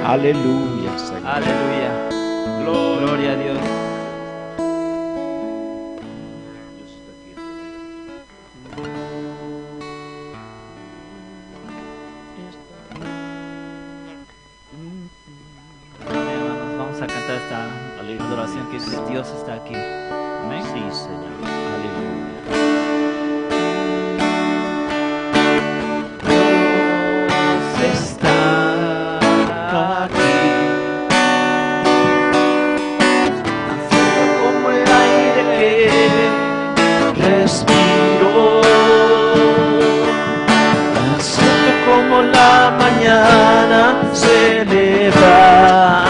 Aleluya, Señor. Aleluya. Gloria a Dios. Dios está aquí. Amén, hermanos. Vamos a cantar esta adoración que dice Dios está aquí. Amén. Sí, Señor. Aleluya. Dios está aquí, tan cierto como el aire que respiro, tan cierto como la mañana se levanta,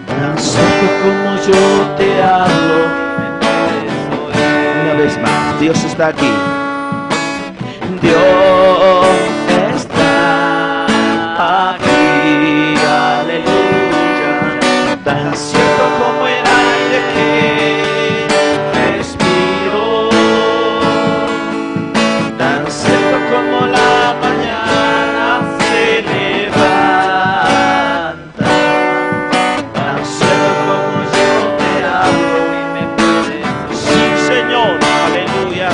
tan cierto como yo te hablo. Una vez más, Dios está aquí. Dios está aquí, aleluya, tan cierto como el aire que respiro, tan cierto como la mañana se levanta, tan cierto como yo te hablo y me puedes. Sí, Señor. Aleluya.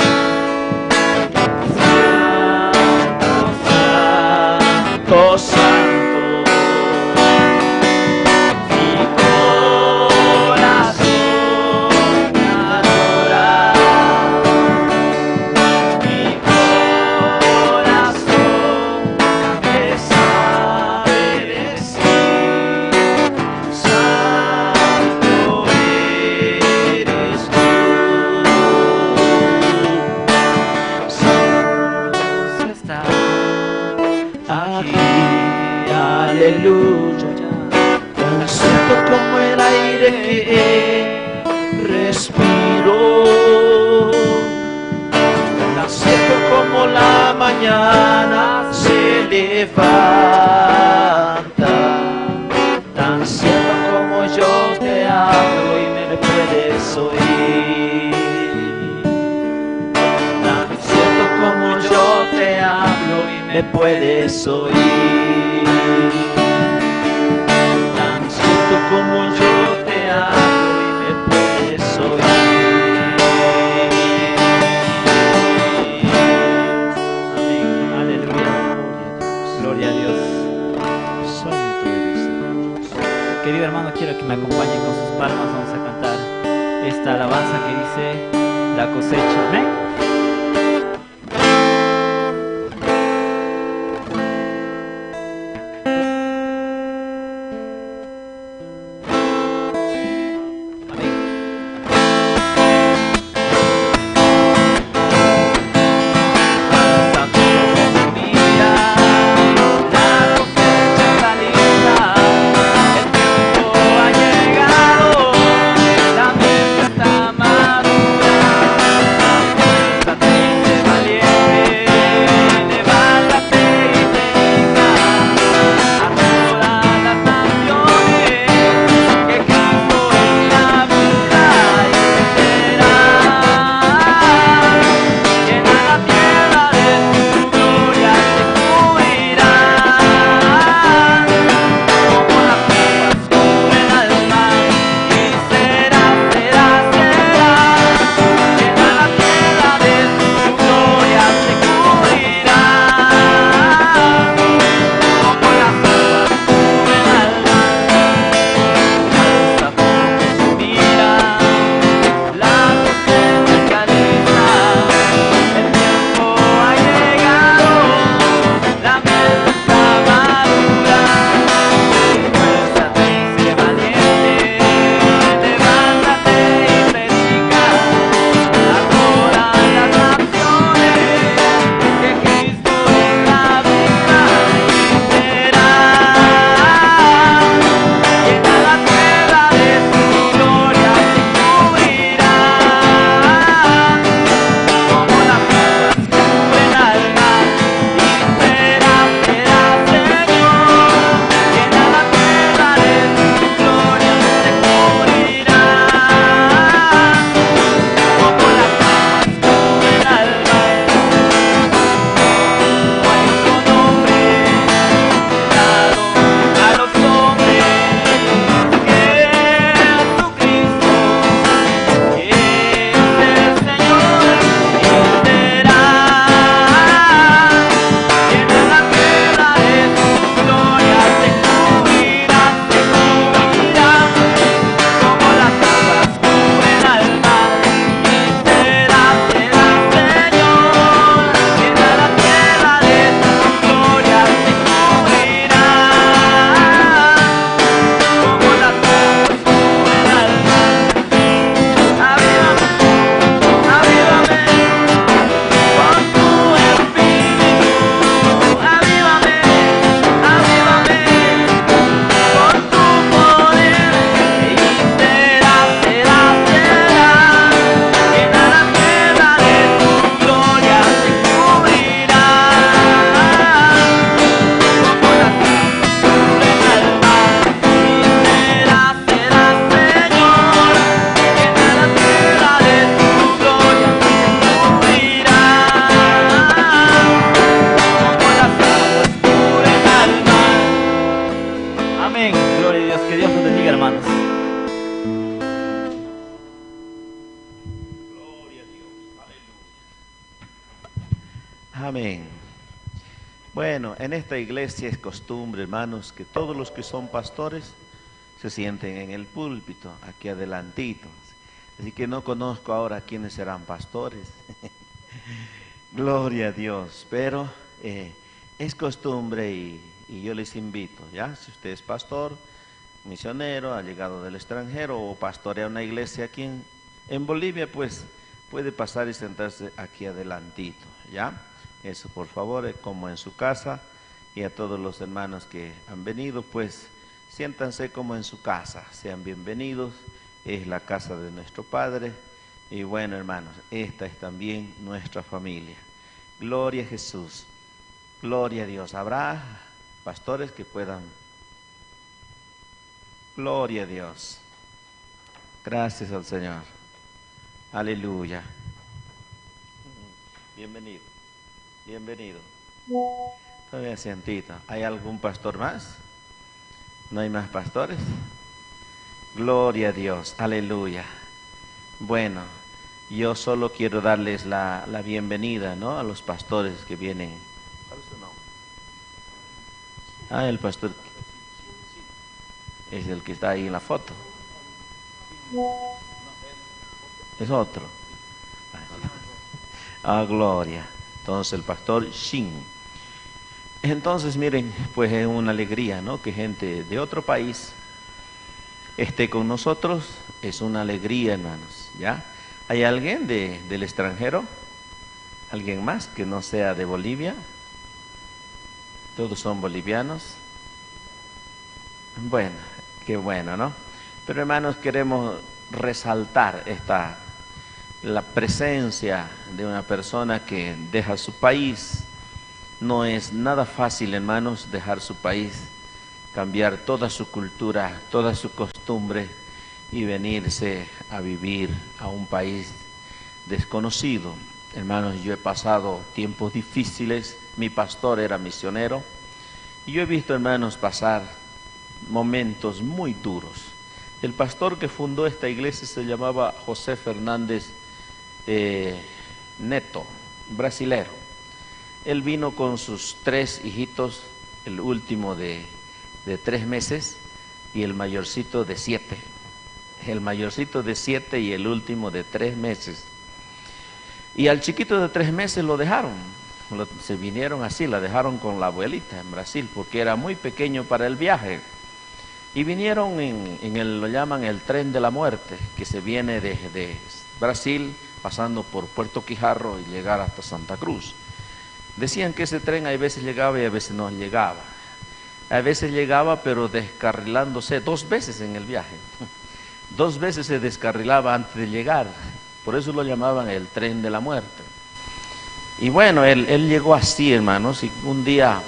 Aleluya. Tan cierto como el aire que respiro, tan cierto como la mañana se levanta, tan cierto como yo te hablo y me puedes oír, tan cierto como yo te hablo y me puedes oír, tan cierto como yo te hablo y me puedes oír. Amén. Aleluya. Gloria a Dios. Santo eres Dios. Querido hermano, quiero que me acompañe con sus palmas. Vamos a cantar esta alabanza que dice la cosecha. Amén. Amén. Alza tu ojos y mira, la cosecha está lista, el tiempo ha llegado, la mies está madura. Esfuérzate y sé valiente, levántate y predica a todas las naciones que Cristo es la vida y será. Llena la tierra de su gloria, te cubrirá, como las aguas cubren al mar, y será, será, será. Llena la tierra de su gloria, te cubrirá, como las aguas cubren al mar. Alza tu ojos y mira, la cosecha está lista, el tiempo ha llegado, la mies está madura. Esfuérzate y sé valiente, levántate y predica a todas las naciones que Cristo es la vida y será. Llena la tierra de su gloria, te cubrirá, como las aguas cubren al mar, y será, será, Señor. Llena la tierra de su gloria, te cubrirá, como las aguas cubren al mar. No hay otro nombre dado a los hombres que Jesucristo, que es el Señor, y será. Llena la tierra de su gloria, te cubrirá, como las aguas cubren al mar, y será, será, Señor. Llena la tierra de su gloria, te cubrirá, como las aguas cubren al mar. Avívame, avívame, con tu espíritu. Avívame, avívame, con tu poder. Y será, será, será. Llena la tierra de tu gloria, te cubrirá, como las aguas cubren al mar. Y será, será, Señor. Llena la tierra de tu gloria, te cubrirá, como las aguas cubren al mar. Amén. Gloria a Dios. Que Dios los bendiga, hermanos. Gloria a Dios. Aleluya. Amén. Bueno, en esta iglesia es costumbre, hermanos, que todos los que son pastores se sienten en el púlpito, aquí adelantito. Así que no conozco ahora quiénes serán pastores. Gloria a Dios. Pero es costumbre y yo les invito, ¿ya? Si usted es pastor, misionero, ha llegado del extranjero o pastorea una iglesia aquí en Bolivia, pues puede pasar y sentarse aquí adelantito, ¿ya? Eso, por favor, es como en su casa. Y a todos los hermanos que han venido, pues siéntanse como en su casa, sean bienvenidos, es la casa de nuestro Padre. Y bueno, hermanos, esta es también nuestra familia. Gloria a Jesús, gloria a Dios. Habrá pastores que puedan. Gloria a Dios. Gracias al Señor. Aleluya. Bienvenido, bienvenido. Todavía asientito. ¿Hay algún pastor más? ¿No hay más pastores? Gloria a Dios, aleluya. Bueno, yo solo quiero darles la bienvenida, ¿no?, a los pastores que vienen. ¿Cuál es su nombre? Ah, el pastor es el que está ahí en la foto. Es otro. Ah, gloria. Entonces el pastor Shin. Entonces miren, pues es una alegría, ¿no?, que gente de otro país esté con nosotros. Es una alegría, hermanos, ¿ya? ¿Hay alguien del extranjero? ¿Alguien más que no sea de Bolivia? ¿Todos son bolivianos? Bueno, qué bueno, ¿no? Pero hermanos, queremos resaltar la presencia de una persona que deja su país. No es nada fácil, hermanos, dejar su país, cambiar toda su cultura, toda su costumbre y venirse a vivir a un país desconocido. Hermanos, yo he pasado tiempos difíciles. Mi pastor era misionero y yo he visto, hermanos, pasar momentos muy duros. El pastor que fundó esta iglesia se llamaba José Fernández Neto, brasilero. Él vino con sus 3 hijitos, el último de 3 meses y el mayorcito de 7. El mayorcito de 7 y el último de 3 meses. Y al chiquito de 3 meses lo dejaron. Se vinieron así, la dejaron con la abuelita en Brasil, porque era muy pequeño para el viaje. Y vinieron en el, lo llaman el tren de la muerte, que se viene desde Brasil, pasando por Puerto Quijarro y llegar hasta Santa Cruz. Decían que ese tren a veces llegaba y a veces no llegaba. A veces llegaba, pero descarrilándose 2 veces en el viaje. 2 veces se descarrilaba antes de llegar. Por eso lo llamaban el tren de la muerte. Y bueno, él llegó así, hermanos, y un día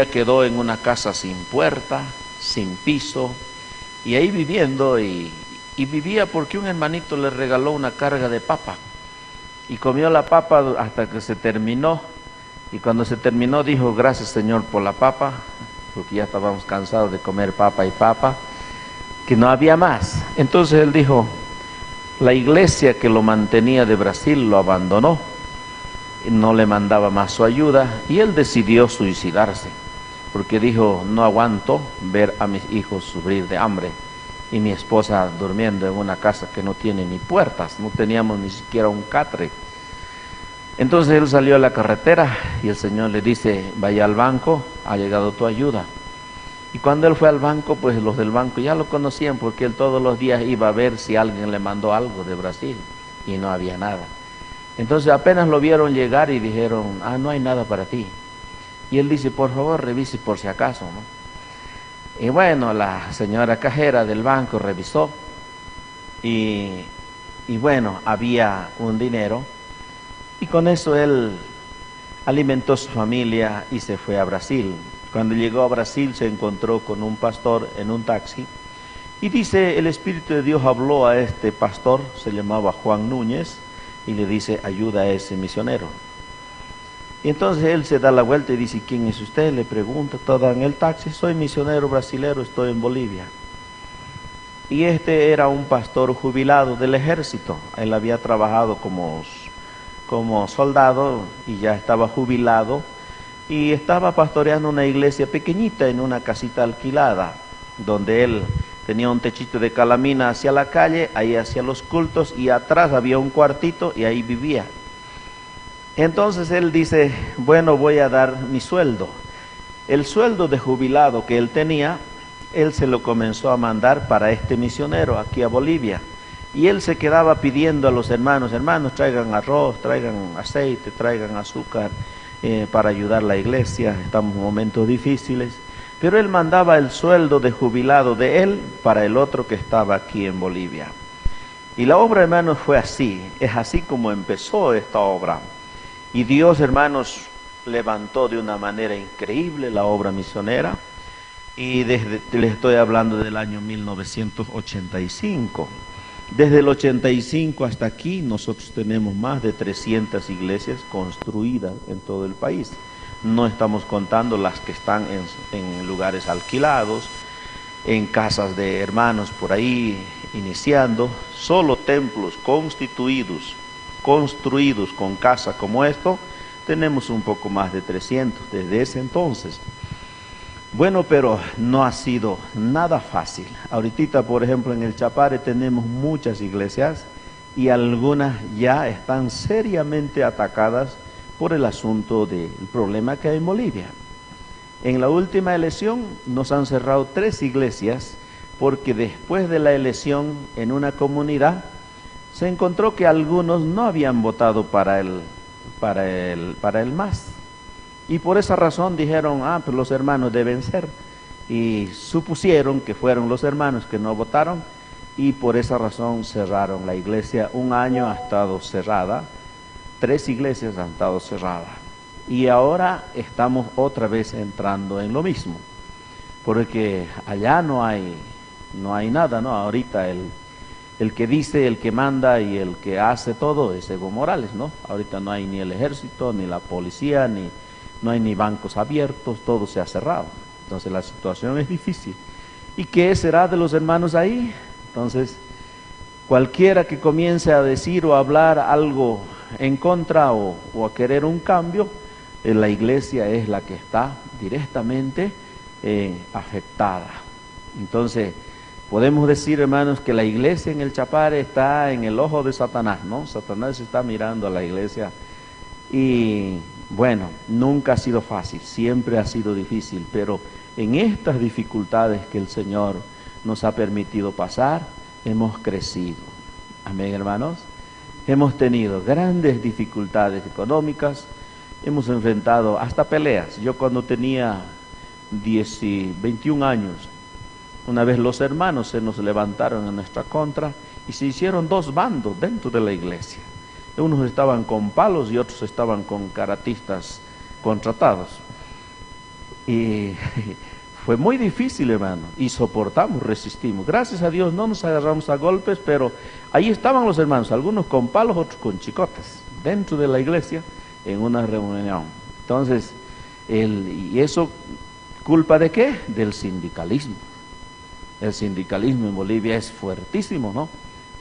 quedó en una casa sin puerta, sin piso, y ahí viviendo, y vivía porque un hermanito le regaló una carga de papa, y comió la papa hasta que se terminó, y cuando se terminó dijo, gracias Señor por la papa, porque ya estábamos cansados de comer papa y papa, que no había más. Entonces él dijo, la iglesia que lo mantenía de Brasil lo abandonó, y no le mandaba más su ayuda, y él decidió suicidarse, porque dijo, no aguanto ver a mis hijos sufrir de hambre y mi esposa durmiendo en una casa que no tiene ni puertas, no teníamos ni siquiera un catre. Entonces él salió a la carretera y el Señor le dice, vaya al banco, ha llegado tu ayuda. Y cuando él fue al banco, pues los del banco ya lo conocían, porque él todos los días iba a ver si alguien le mandó algo de Brasil, y no había nada. Entonces apenas lo vieron llegar y dijeron, ah, no hay nada para ti. Y él dice, por favor, revise por si acaso, ¿no? Y bueno, la señora cajera del banco revisó y bueno, había un dinero, y con eso él alimentó su familia y se fue a Brasil. Cuando llegó a Brasil se encontró con un pastor en un taxi, y dice, el Espíritu de Dios habló a este pastor, se llamaba Juan Núñez, y le dice, ayuda a ese misionero. Y entonces él se da la vuelta y dice, ¿quién es usted? Le pregunta todo en el taxi, soy misionero brasilero, estoy en Bolivia. Y este era un pastor jubilado del ejército. Él había trabajado como soldado y ya estaba jubilado. Y estaba pastoreando una iglesia pequeñita en una casita alquilada, donde él tenía un techito de calamina hacia la calle, ahí hacía los cultos, y atrás había un cuartito y ahí vivía. Entonces él dice, bueno, voy a dar mi sueldo. El sueldo de jubilado que él tenía, él se lo comenzó a mandar para este misionero aquí a Bolivia. Y él se quedaba pidiendo a los hermanos, hermanos, traigan arroz, traigan aceite, traigan azúcar, Para ayudar a la iglesia, estamos en momentos difíciles, pero él mandaba el sueldo de jubilado de él para el otro que estaba aquí en Bolivia. Y la obra, hermanos, fue así, es así como empezó esta obra. Y Dios, hermanos, levantó de una manera increíble la obra misionera. Y desde, les estoy hablando del año 1985. Desde el 85 hasta aquí nosotros tenemos más de 300 iglesias construidas en todo el país. No estamos contando las que están en lugares alquilados, en casas de hermanos por ahí iniciando. Solo templos constituidos, construidos con casa como esto, tenemos un poco más de 300 desde ese entonces. Bueno, pero no ha sido nada fácil. Ahorita, por ejemplo, en el Chapare tenemos muchas iglesias y algunas ya están seriamente atacadas por el asunto del problema que hay en Bolivia. En la última elección nos han cerrado 3 iglesias porque después de la elección en una comunidad se encontró que algunos no habían votado para el MAS. Y por esa razón dijeron, ah, pues los hermanos deben ser. Y supusieron que fueron los hermanos que no votaron y por esa razón cerraron la iglesia. Un año ha estado cerrada, 3 iglesias han estado cerradas. Y ahora estamos otra vez entrando en lo mismo, porque allá no hay nada, ¿no? Ahorita el que dice, el que manda y el que hace todo es Evo Morales, ¿no? Ahorita no hay ni el ejército, ni la policía, ni... no hay ni bancos abiertos, todo se ha cerrado. Entonces la situación es difícil. ¿Y qué será de los hermanos ahí? Entonces, cualquiera que comience a decir o a hablar algo en contra o a querer un cambio, la iglesia es la que está directamente afectada. Entonces, podemos decir, hermanos, que la iglesia en el Chapare está en el ojo de Satanás, ¿no? Satanás está mirando a la iglesia y... bueno, nunca ha sido fácil, siempre ha sido difícil, pero en estas dificultades que el Señor nos ha permitido pasar, hemos crecido. Amén, hermanos. Hemos tenido grandes dificultades económicas, hemos enfrentado hasta peleas. Yo cuando tenía 21 años, una vez los hermanos se nos levantaron en nuestra contra y se hicieron 2 bandos dentro de la iglesia. Unos estaban con palos y otros estaban con karatistas contratados. Y fue muy difícil, hermano, y soportamos, resistimos. Gracias a Dios no nos agarramos a golpes, pero ahí estaban los hermanos, algunos con palos, otros con chicotes, dentro de la iglesia, en una reunión. Entonces, ¿y eso culpa de qué? Del sindicalismo. El sindicalismo en Bolivia es fuertísimo, ¿no?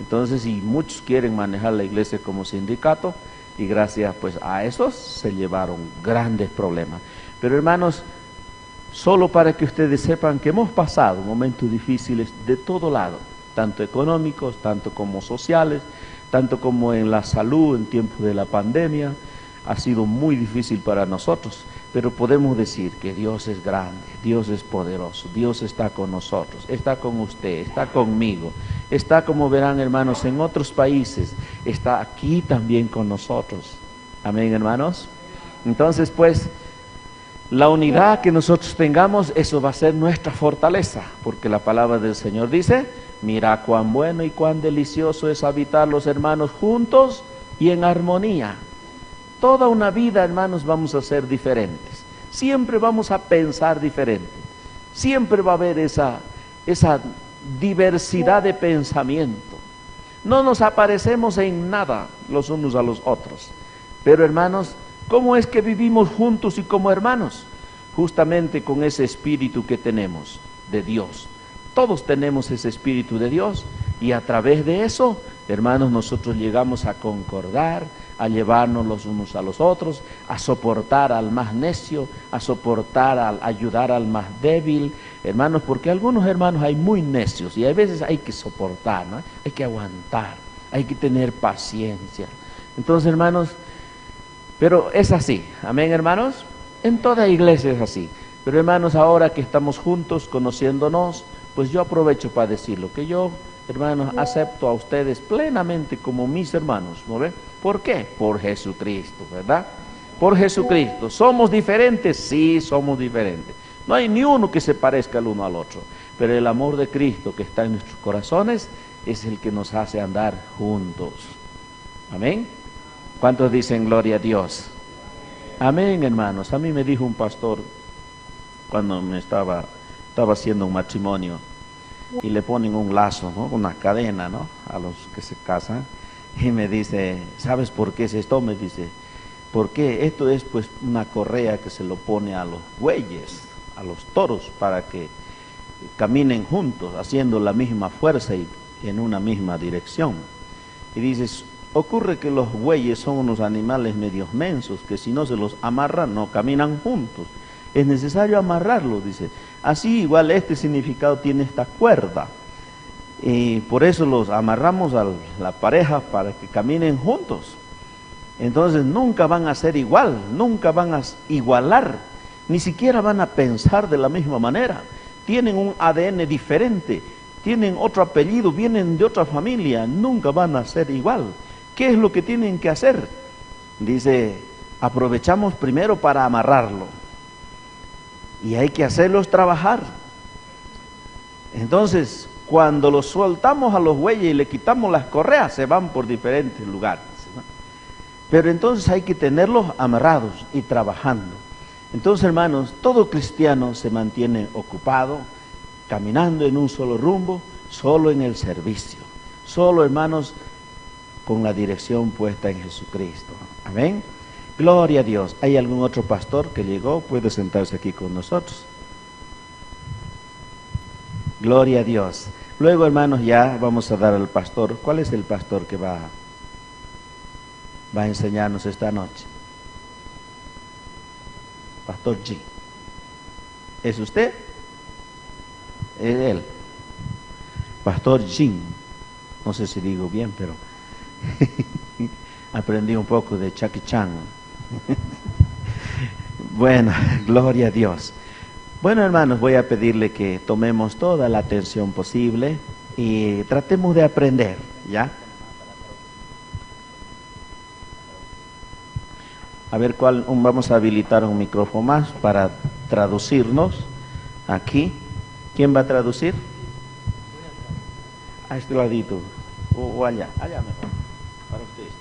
Entonces, y muchos quieren manejar la iglesia como sindicato, y gracias pues a esos se llevaron grandes problemas. Pero hermanos, solo para que ustedes sepan que hemos pasado momentos difíciles de todo lado, tanto económicos, tanto como sociales, tanto como en la salud en tiempos de la pandemia, ha sido muy difícil para nosotros, pero podemos decir que Dios es grande, Dios es poderoso, Dios está con nosotros, está con usted, está conmigo, está, como verán, hermanos, en otros países, está aquí también con nosotros. Amén, hermanos. Entonces, pues, la unidad que nosotros tengamos, eso va a ser nuestra fortaleza, porque la palabra del Señor dice, mira cuán bueno y cuán delicioso es habitar los hermanos juntos y en armonía. Toda una vida, hermanos, vamos a ser diferentes. Siempre vamos a pensar diferente. Siempre va a haber esa diversidad de pensamiento. No nos aparecemos en nada los unos a los otros. Pero, hermanos, ¿cómo es que vivimos juntos y como hermanos? Justamente con ese espíritu que tenemos de Dios. Todos tenemos ese espíritu de Dios y a través de eso, hermanos, nosotros llegamos a concordar, a llevarnos los unos a los otros, a soportar al más necio, a soportar, al ayudar al más débil, hermanos, porque algunos hermanos hay muy necios y a veces hay que soportar, ¿no? Hay que aguantar, hay que tener paciencia. Entonces, hermanos, pero es así, amén, hermanos, en toda iglesia es así. Pero, hermanos, ahora que estamos juntos, conociéndonos, pues yo aprovecho para decirlo, que yo, hermanos, acepto a ustedes plenamente como mis hermanos, ¿no ve? ¿Por qué? Por Jesucristo, ¿verdad? Por Jesucristo. ¿Somos diferentes? Sí, somos diferentes. No hay ni uno que se parezca el uno al otro. Pero el amor de Cristo que está en nuestros corazones es el que nos hace andar juntos. Amén. ¿Cuántos dicen gloria a Dios? Amén, hermanos. A mí me dijo un pastor cuando me estaba haciendo un matrimonio y le ponen un lazo, ¿no? Una cadena, ¿no? A los que se casan. Y me dice, ¿sabes por qué es esto? Me dice, ¿por qué? Esto es pues una correa que se lo pone a los bueyes, a los toros, para que caminen juntos, haciendo la misma fuerza y en una misma dirección. Y dices, ocurre que los bueyes son unos animales medios mensos, que si no se los amarra, no caminan juntos. Es necesario amarrarlos, dice. Así igual este significado tiene esta cuerda. Y por eso los amarramos a la pareja para que caminen juntos. Entonces nunca van a ser igual, nunca van a igualar, ni siquiera van a pensar de la misma manera. Tienen un ADN diferente, tienen otro apellido, vienen de otra familia, nunca van a ser igual. ¿Qué es lo que tienen que hacer? Dice, aprovechamos primero para amarrarlo. Y hay que hacerlos trabajar. Entonces, cuando los soltamos a los bueyes y le quitamos las correas, se van por diferentes lugares, ¿no? Pero entonces hay que tenerlos amarrados y trabajando. Entonces, hermanos, todo cristiano se mantiene ocupado, caminando en un solo rumbo, solo en el servicio. Solo, hermanos, con la dirección puesta en Jesucristo. Amén. Gloria a Dios. ¿Hay algún otro pastor que llegó? Puede sentarse aquí con nosotros. Gloria a Dios. Luego, hermanos, ya vamos a dar al pastor. ¿Cuál es el pastor que va a enseñarnos esta noche? Pastor G. ¿Es usted? Es él. Pastor Jin. No sé si digo bien, pero aprendí un poco de Chucky Chan. Bueno, gloria a Dios. Bueno, hermanos, voy a pedirle que tomemos toda la atención posible y tratemos de aprender, ¿ya? A ver, cuál, vamos a habilitar un micrófono más para traducirnos aquí. ¿Quién va a traducir? A este ladito, o allá, allá mejor, para ustedes.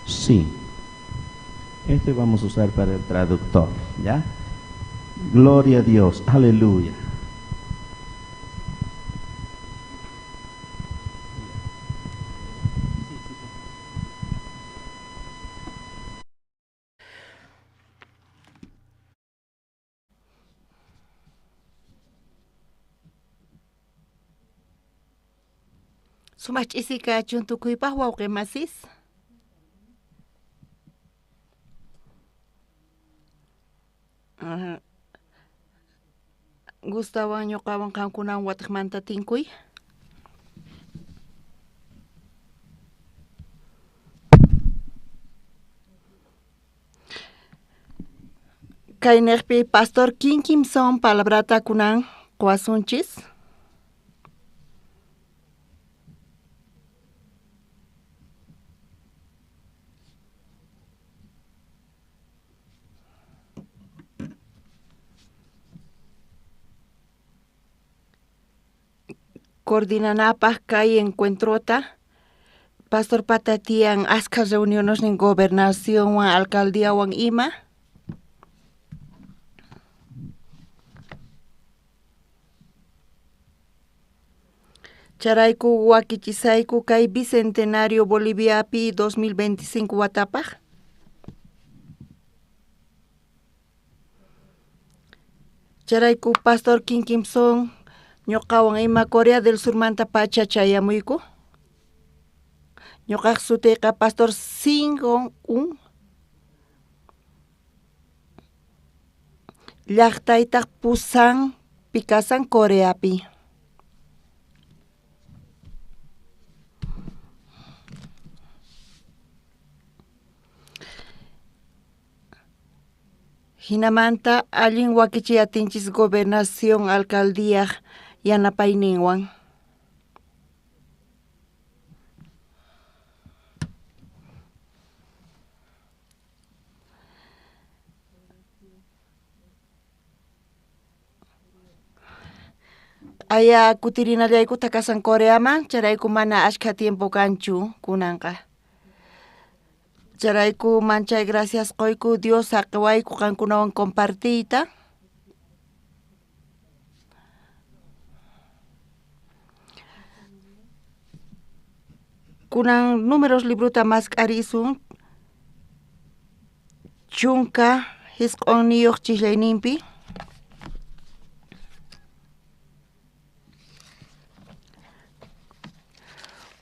Sí, este vamos a usar para el traductor, ¿ya? Gloria a Dios, aleluya. Sumaq ch'isika chuntukuypaq wawqi masis. Gustawan ñuqawan qamkunawan watiqmanta tinkuy. Kayniqpi Pastor Kinkimson palabrata kunan quwasunchis. Coordinanapaq kay encuentrota, Pastor Patatian aska reuniones en gobernación, alcaldía ima. Charayku wakichisayku kay Bicentenario Boliviapi 2025 watapaq. Charayku Pastor Kinkimson ñuqawan ima Corea del Sur manta pacha chayamuyku. Ñuqaq sutiyqa Pastor Singon Un. Llaqtaytaq Pusan Pikasan Coreapi. Hinamanta allin wakichiyatinchis gobernación alcaldía yanapayninwan. Aya kutirinallaykuta kasan Coreaman, chayrayku mana ashkha tiempo kanchu kunanqa. Chayrayku manchay gracias qoyku Dios saqewayku qankunawan compartiyta. Kunan Números librota mask'arisun 19 chislayninpi.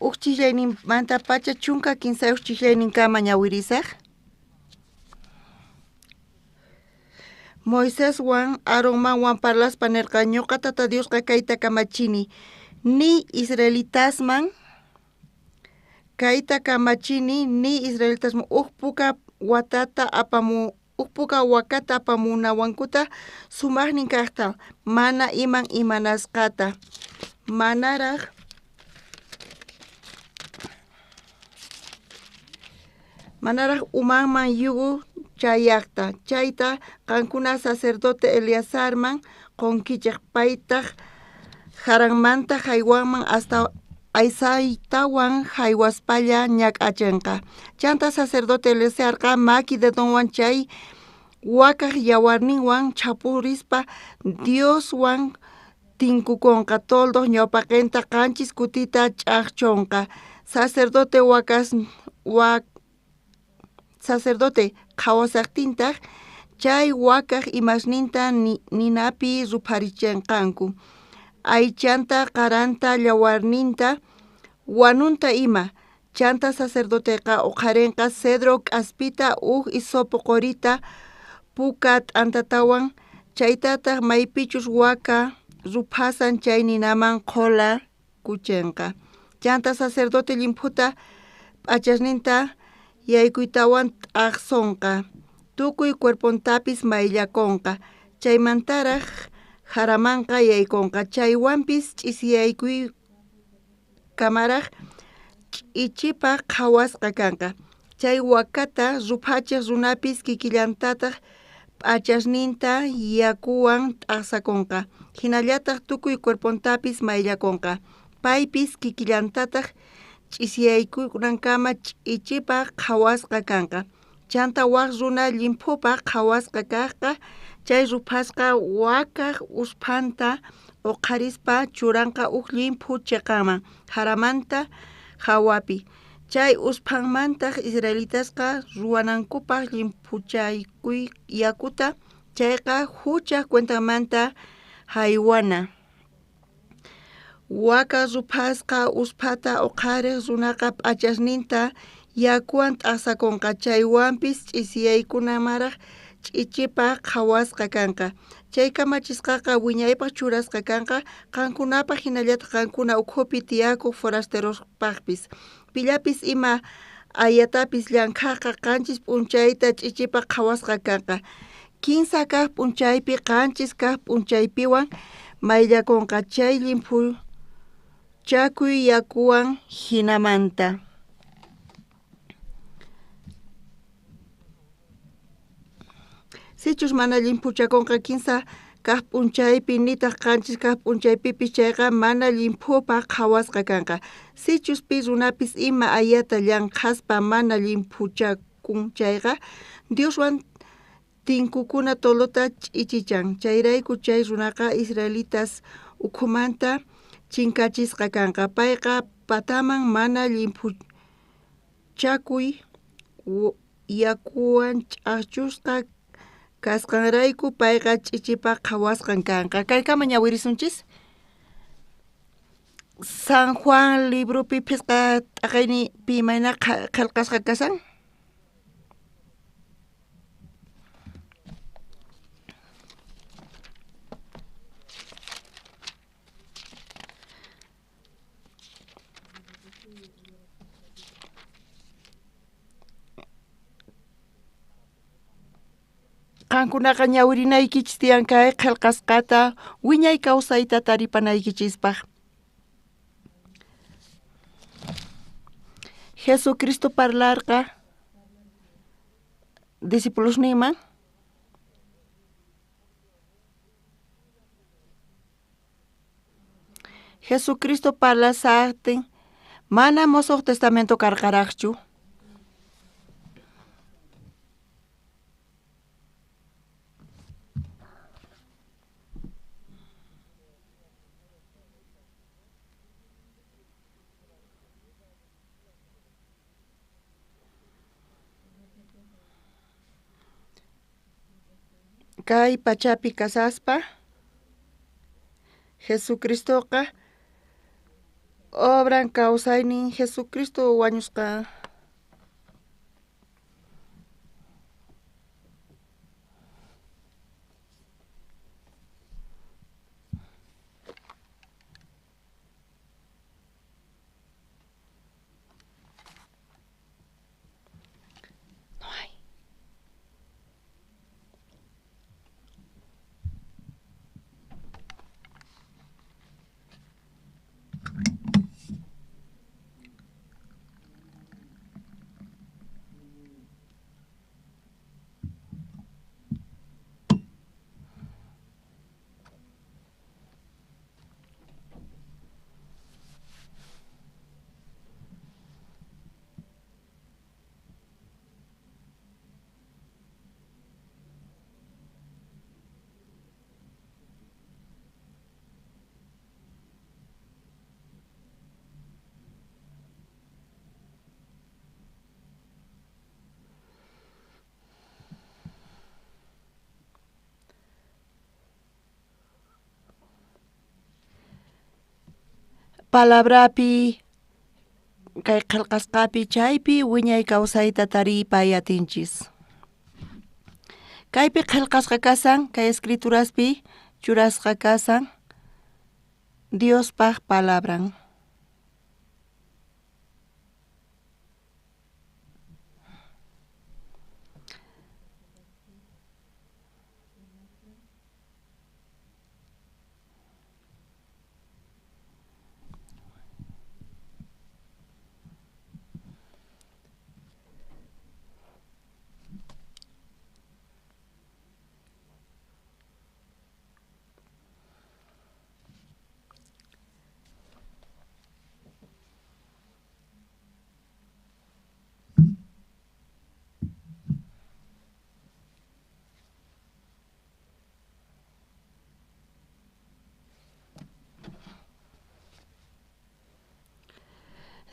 Uj chislayninmanta pacha 13 chislayninkama ñawirisaj. Moiseswan Aaronmanwan parlaspa nerqa ñuqa Tata Diosqa kayta kamachini ni israelitasman kayta kamachini ni israelitasman uj puka watata apamu uj puka wakata apamunawankuta sumajnin kajta mana iman imanasqata manaraj umanman yugu chayaqta chayta qankuna sacerdote Eleazarman qonkichej paytaj jaranmanta jaywanman hasta aysaytawan jaywaspalla ñak'achenqa. Chanta sacerdote Eleazarqa maki dedonwan chay wakaj yawarninwan chhapurispa Dioswan tinkukonqa toldoj ñawpaqenta 7 kutita ch'ajchonqa. Sacerdote sacerdote qhawasaqtintaq chay wakaj imasninta ninapi rupharichenqanku aychanta qaranta llawarninta wanunta ima. Chanta sacerdoteqa uqharenqa cedro k'aspita uj hisopo qorita puka t'antatawan chaytataq maypichus waka ruphasan chay ninaman qhola kuchenqa. Chanta sacerdote llimphuta p'achasninta yaykuytawan t'aqsonqa tukuy cuerpontapis mayllakonqa chaymantaraj jaramanqa yaykonqa chaywanpis ch'isiyaykuy kamaraj ch'ichipaj qhawasqa kanqa. Chay wakata ruphachej runapis kikillantataj p'achasninta yakuwan t'aqsakonqa hinallataq tukuy cuerpontapis mayllakonqa paypis kikillantataj ch'isiyaykunankama ch'ichipaj qhawasqa kanqa. Chanta waj runa llimphupaj qhawasqa kajqa chay ruphasqa wakaj usphanta uqharispa churanqa uj llimphu cheqaman jaramanta jawapi. Chay usphanmantaq israelitasqa ruwanankupaj llimphuchaykuy yakuta chayqa huchaj cuentamanta jaywana. Waka ruphasqa usphata uqharej runaqa p'achasninta yakuwan t'aqsakonqa chaywanpis ch'isiyaykunamaraj ch'ichipaj qhawasqa kanqa. Chay kamachisqaqa wiñaypaj churasqa kanqa qankunapaj hinallataq qankuna ukhupi tiyakuq forasterospajpis. Pillapis ima ayatapis llankhajqa 7 p'unchayta ch'ichipaj qhawasqa kanqa. 3 kaq p'unchaypi 7 kaq p'unchaypiwan mayllakonqa chay llimphuchakuy yakuwan hinamanta. Sichus mana llimphuchakonqa 3 kaq p'unchaypi nitaq 7 kaq p'unchaypipis chayqa mana llimphupaj qhawasqa kanqa. Sichus pi runapis ima ayata llankhaspa mana llimphuchakun chayqa Dioswan tinkukuna toldota ch'ichichan chayrayku chay runaqa israelitas ukhumanta chinkachisqa kanqa. Payqa pataman mana llimphuchakuy yakuwan ch'ajchusqa kasqanrayku payqa ch'ichipaj qhawasqan kanqa. Kaykama ñawirisunchis. San Juan libropi phisqa t'aqaynipi imayna qhelqasqa kasan. Qankunaqa ñawirinaykichis tiyan kay qhelqasqata wiñay kawsayta taripanaykichispaj. Jesucristo parlarqa discipulosninman Jesucristo parlasajtin mana Mosoj Testamento karqaraqchu. Kay pachapi kasaspa Jesucristoqa obran kawsaynin Jesucristo wañusqa. No hay. Palabrapi kay qhelqasqapi chaypi wiñay kawsayta tariypay atinchis. Kaypi qhelqasqa kasan, kay escrituraspi churasqa kasan Diospaj palabran.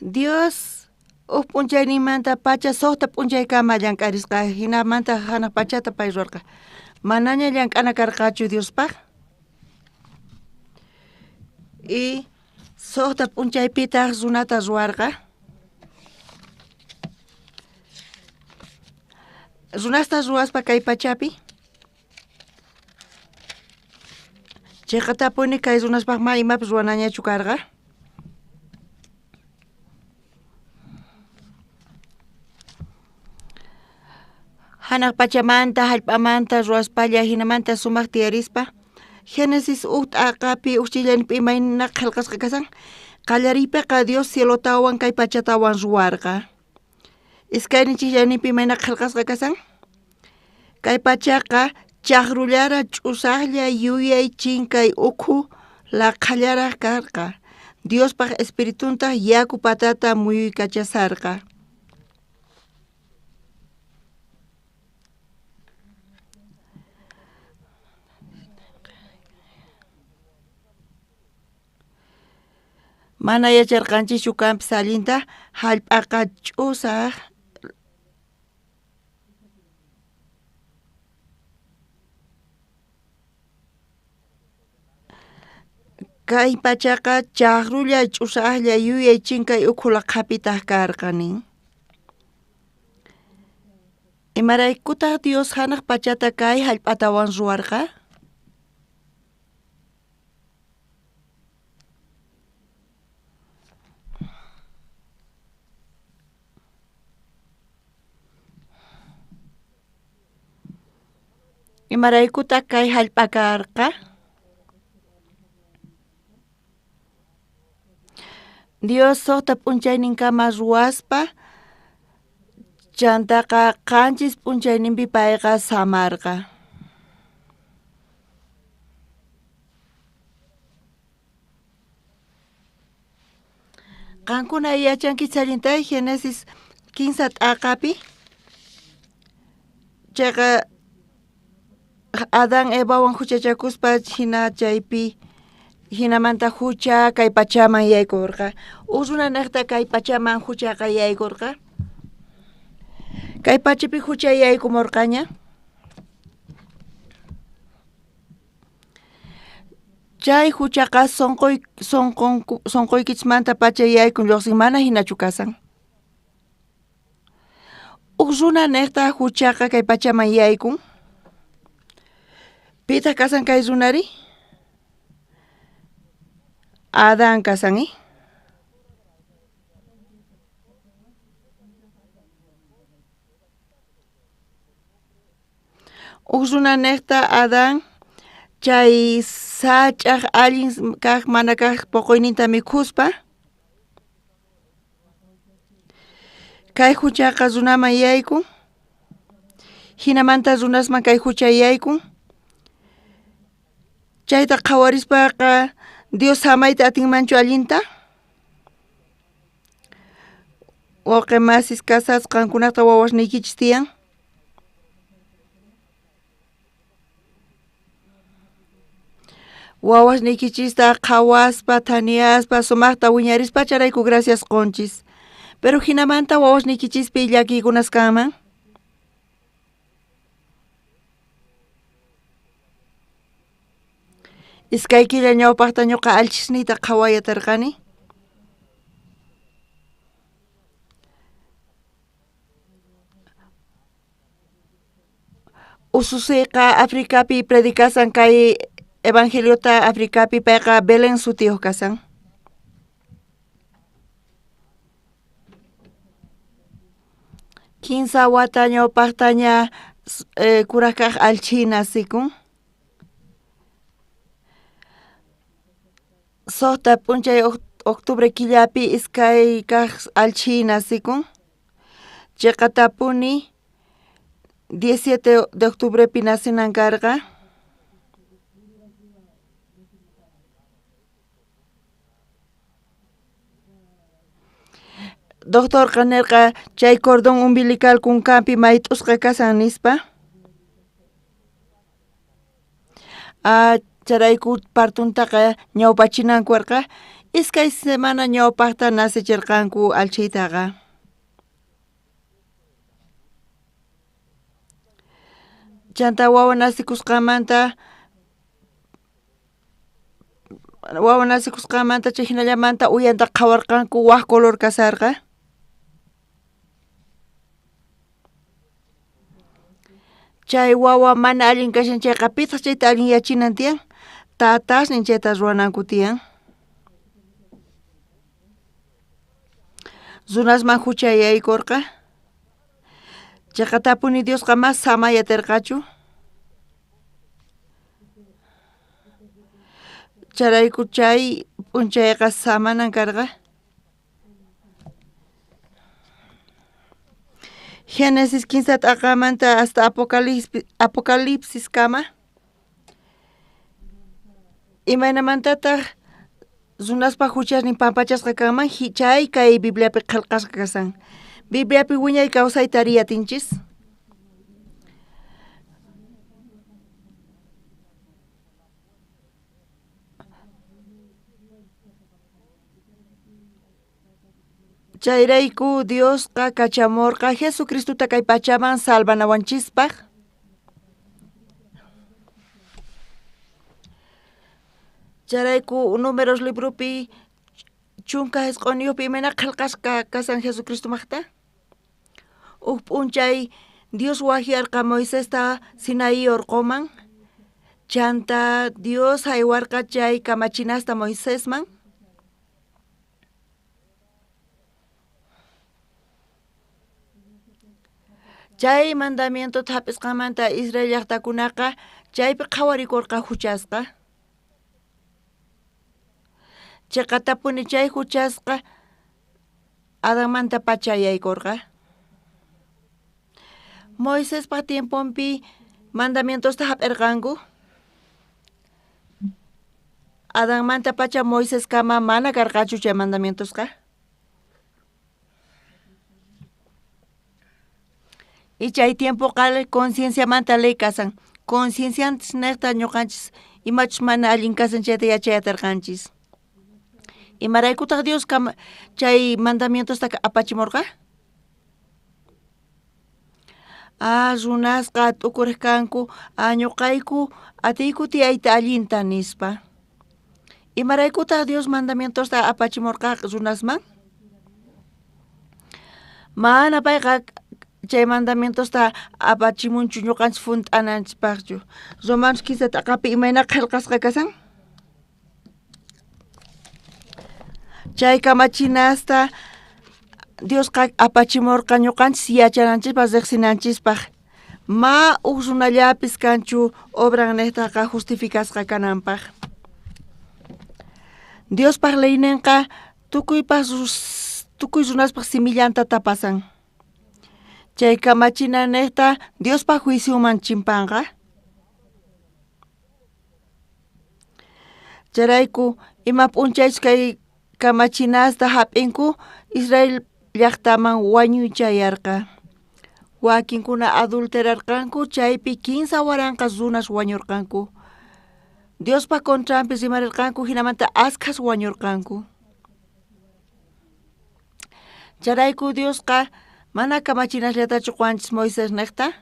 Dios uj p'unchaynimanta pacha suqta p'unchaykama llank'arisqa, jinamanta janaj pachata pay ruwarqa. Manaña llank'ana karqachu Diospaj. Y suqta p'unchaypitaj runata ruwarqa. Runasta ruwaspa kay pachapi. Chiqatapuni kay runaspaj ma imapis ruwanañachu karqa. Hanaq pachamanta, hallp'amanta ruwaspalla hinamanta sumaq tiyarispa Génesis uj t'aqapi uj chillanipi imayna qhelqasqa kasan qallariypiqa Dios cielotawan kay pachatawan ruwarqa. Iskaynin chillanipi imayna qhelqasqa kasan kay pachaqa chaqrullara ch'usaqlla yuyay chinkay ukhu laqhallaraq karqa. Diospaj espirituntaq yaku patata muyuykachasarqa. Mana yacharqanchikchu kanpis allinta hallp'aqa ch'usaq kay pachaqa chaqrulla ch'usaqlla yuyay chinkay ukhu laqhapitaq karqa nin. Imaraykutaq Dios hanaq pachata kay hallp'atawan ruwarqa? Imaraykutaq kay hallp'a karqa? Dios suqta p'unchayninkama ruwaspa chantaqa qanchis p'unchayninpi payqa samarqa. Qankuna yachankichis allinta Génesis 15 t'aqapi. Chayqa Adán Evawan huchachakuspa hina chaypi hinamanta hucha kay pachaman yaykurqa. Uj runanejta kay pachaman huchaqa yaykurqa. Kay pachapi hucha yaykumurqaña. Chay huchaqa sonqoykichismanta pacha yaykun lluqsin mana hinachu kasan. Uj runanejta huchaqa kay pachaman yaykun. Pitaq kasan kay runari? Adán kasan, ¿eh? Uj runanejta Adán chay sach'aj allin kaq mana kaq poqoyninta mikhuspa kay huchaqa runaman yaykun. Hinamanta runasman kay hucha yaykun. Chayta qhawarispaqa Dios samayta atinmanchu allinta? Wawqi masis kasasqa qankunata wawasniykichis tiyan. Wawasniykichista qhawaspa, thaniyaspa, sumaqta wiñarispa chayrayku gracias qunchis. Pero hinamanta wawasniykichispi llakiykunas kanman. Iskay killa ñawpaqta ñuqa allchisniyta qhawayatarqani. Ususiyqa Africapi predicasan kay evangeliota Africapi payqa Belén sutiyuq kasan. Kinsa wata ñawpaqtaña kuraq kaq allchhi nasikun. Suqta p'unchay octubre killapi iskay kaq allchhi nasikun. Chiqatapuni 17 de octubrepi nacinan karqa. Doctorqa nirqa chay cordón umbilical kunkanpi mayt'usqa kasan nispa. Chayrayku partuntaqa ñawpachinanku karqa. Iskay semana ñawpaqta nacichirqanku allchhiytaqa. Chanta wawa nacikusqanmanta chay hinallamanta uyanta qhawarqanku waj color kasarqa. Chay wawa mana allin kashan chayqa pitaq chayta allinyachinan tiyan? Tatasnin chayta ruwananku tiyan. Runasman hucha yaykurqa. Chiqatapuni Diosqa mas samay atirqachu. Chayrayku chay p'unchayqa samanan karqa. Génesis 15 t'aqamanta hasta Apocalipsis kama. Imaynamantataq runaspa huchasnin pampachasqa kanman chay kay Bibliapi qillqasqa kasan. Bibliapi wiñay kawsayta riyatinchis. Chayrayku Diosqa kachamurqa Jesucristota kay pachaman salvanawanchispaq. Chayrayku Números libropi 19 imayna qillqasqa kasan Jesucristomaqta. Uj p'unchay Dios wajyarqa Moisesta Sinaí orqoman. Chanta Dios haywarqa chay kamachinasta Moisesman. Chay mandamientota hap'isqanmanta Israel llaqtakunaqa chaypi qhawarikurqa huchasqa. Chiqatapuni chay huchasqa Adanmanta pacha yaykurqa. Moisespa tiemponpi mandamientosta hap'irqanku. Adanmanta pacha Moiseskama mana karqachu chay mandamientosqa. Y chay tiempoqa concienciamanta ley kasan. Conciencianchis nejta ñuqanchis imachus mana allin kasan chayta yachayatarqanchis. Imaraykutaq Dios chay mandamientosta apachimurqa? Runasqa t'ukuriq kanku ñuqayku atiyku tiyayta allinta nispa. Imaraykutaq Dios mandamientosta apachimurqa runasman? Mana payqa chay mandamientosta apachimunchu ñuqanchis funt'ananchispaqchu. Romanos 15 t'aqapi imayna qillqasqa kasan? Chay kamachinasta Diosqa apachimurqa ñuqanchis yachananchispaq riqsinanchispaq. Ma uj runallapis kanchu obran nejtaqa justificasqa kananpaq. Diospaq leyninqa tukuy runaspaq simillanta tapasan. Chay kamachina nejta Diospaq juicioman chimpanqa. Chayrayku ima p'unchaychus kay kamachinasta hap'inku Israel llaqtaman wañuy chayarqa. Wakinkuna adulterarqanku chaypi 3000 runas wañurqanku. Diospa contranpi rimarirqanku hinamanta askhas wañurqanku. Chayrayku Diosqa mana kamachinasllatachu quwanchis Moisés nejta.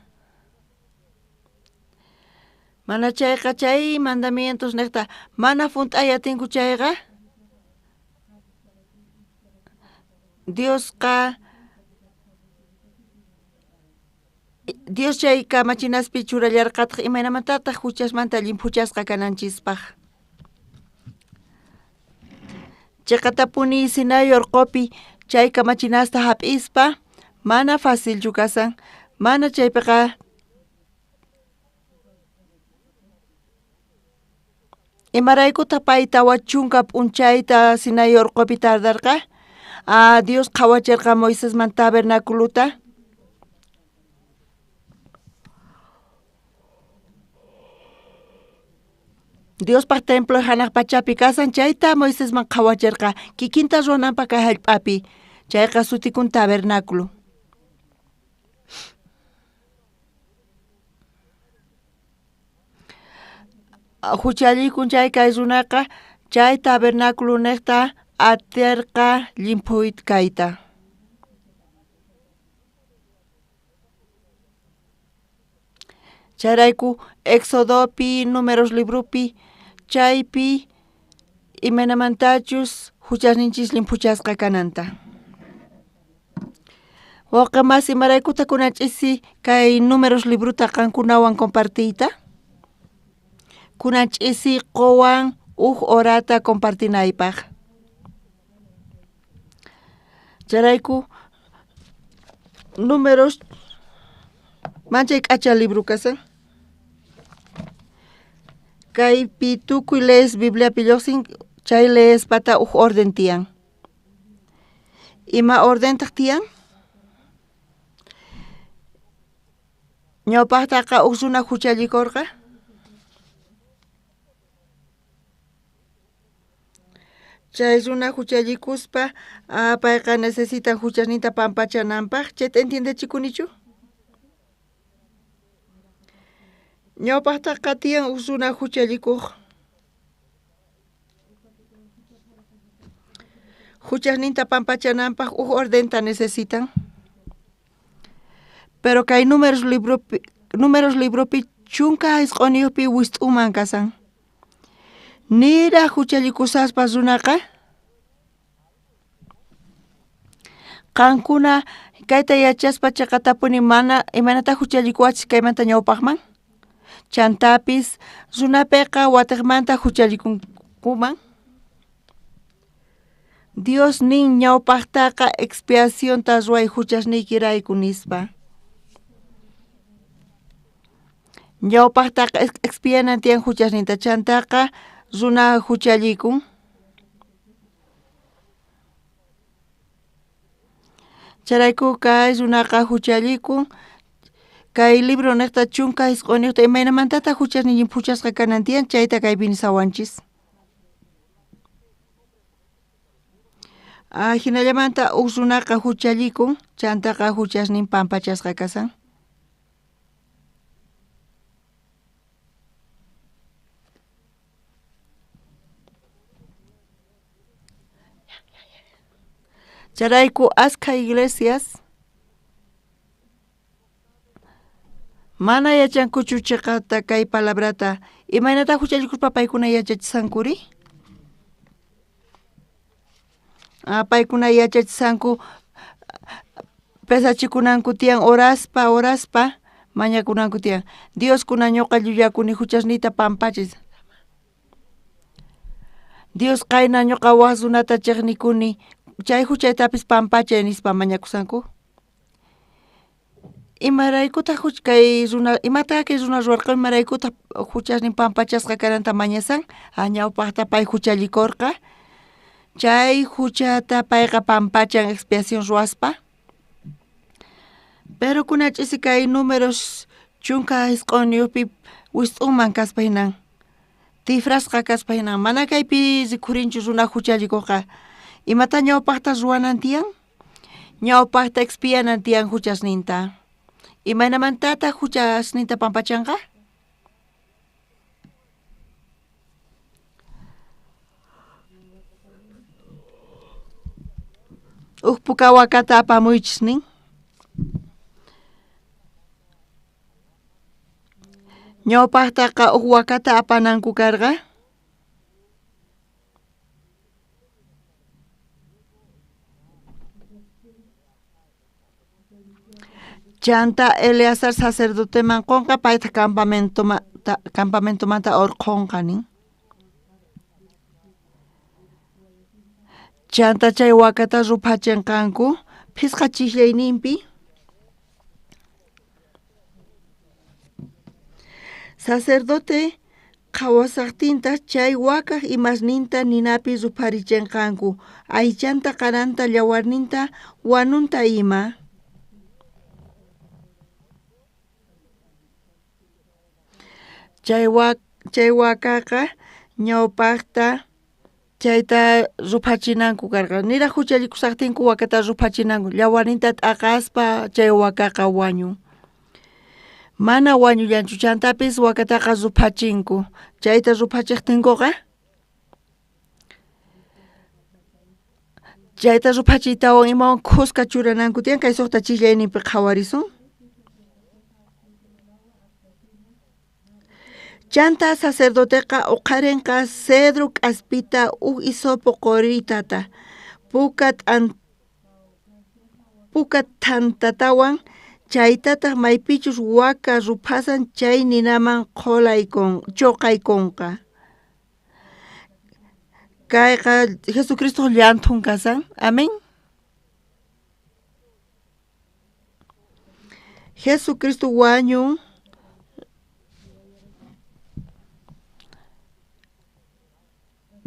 Mana chayqa chay mandamientos nejta mana funt'ay atinku chayqa Diosqa Dios chay kamachinaspi churallarqataq imaynamantataq huchasmanta llimphuchasqa kananchispaq. Chiqatapuni Sinai urqupi chay kamachinasta hap'ispa mana facilchu kasan, mana chaypiqa imaraykutaq pay 40 p'unchayta Sinai urqupi tardarqa? Dios qhawachirqa Moisesman tabernaculuta. Diospaq templo hanaq pachapi kasan chayta Moisesman qhawachirqa kikinta ruwananpaq kay hallp'api. Chayqa sutikun tabernáculo. Huchallikun chay kay runaqa chay tabernáculo nejta aterqa llimphuy kayta. Chayrayku Éxodopi, Números libropi, chaypi imaynamantachus huchasninchis llimphuchasqa kananta. Wawqi masi imaraykuta kunan ch'isi kay Números librota qankunawan compartiyta? Kunan ch'isi quwan uj horata compartinaypaq. Chayrayku Números manchay k'acha libro kasan. Kaypi tukuy lees Bibliapi lluqsin chay leespata uj orden tiyan. Ima ordentaq tiyan? Ñawpaqtaqa uj runa huchallikurqa. Chay runa huchallikuspa payqa necesitan huchasninta pampachananpaq. Chayta entiendechikunichu? Ñawpaqtaqa tiyan uj runa huchallikuq. Huchasninta pampachananpaq uj ordenta necesitan. Pero kay Números libropi 19pi wist'uman kasan. Nira huchallikusaspa runaqa qankuna kayta yachaspa chiqatapuni mana imaynata huchallikuwachis kaymanta ñawpaqman. Chantapis runapiqa watiqmanta huchallikunkuman. Dios nin ñawpaqtaqa expiacionta ruway huchasniykirayku nispa. Ñawpaqtaqa expianan tiyan huchasninta chantaqa runa huchallikun. Chayrayku kay runaqa huchallikun. Kay libro nejta 19 imaynamantataq huchasnin llimphuchasqa kanan tiyan chayta kaypi nisawanchis. Hinallamanta uj runaqa huchallikun chantaqa huchasnin pampachasqa kasan. Chayrayku askha iglesias mana yachankuchu cheqata kay palabrata. Imaynata huchallikuspa paykuna yachachisankuri? Paykuna yachachisanku pesachikunanku tiyan oraspa oraspa mañakunanku tiyan. Dios kuna ñuqa llullakuni huchasniyta pampachis. Dios qayna ñuqa waj runata chiqnikuni chay huchaytapis pampachay nispa mañakusanku. Imaraykutaq kay runa imata kay runa ruwarqa imaraykutaq huchasnin pampachasqa kananta mañasan? Ñawpaqta pay huchallikurqa chay huchata payqa pampachan expiación ruwaspa. Pero kuna ch'isi kay números 19 wist'unman kaspa hinan tifrasqa kaspa hinan mana kaypi rikhurinchu runa huchallikuqqa. Imata ñawpaqta ruwanan tiyan? Ñawpaqta expianan tiyan huchasninta. Imaynamantataq huchasninta pampachanqa? Uj puka wakata apamuychis nin. Ñawpaqtaqa uj wakata apananku karqa. Chanta Eleazar sacerdoteman qunqa payta campamentomanta urqhunqa nin. Chanta chay wakata ruphachinqanku phisqa chiqllayninpi. Sacerdote qhawasaqtintaq chay wakaj imasninta ninapi rupharichinqanku aychanta qaranta llawarninta wanunta ima. Chay wakaqa ñawpaqta chayta ruphachinanku karqa. Niraj huchallikusaqtinku wakata ruphachinanku llawarninta t'aqaspa chay wakaqa wañun. Mana wañullanchu chantapis wakataqa ruphachinku. Chayta ruphachiqtinkuqa chayta ruphachiytawan imawan khuska churananku tiyan kay suqta chillayninpi qhawarisun. Chanta sacerdoteqa uqharinqa cedro k'aspita uj hisopo qoritata puka thantatawan chaytataq maypichus waka ruphasan chay ninaman choqaykunqa. Kayqa Jesucristo llanthun kasan. Amén. Jesucristo wañun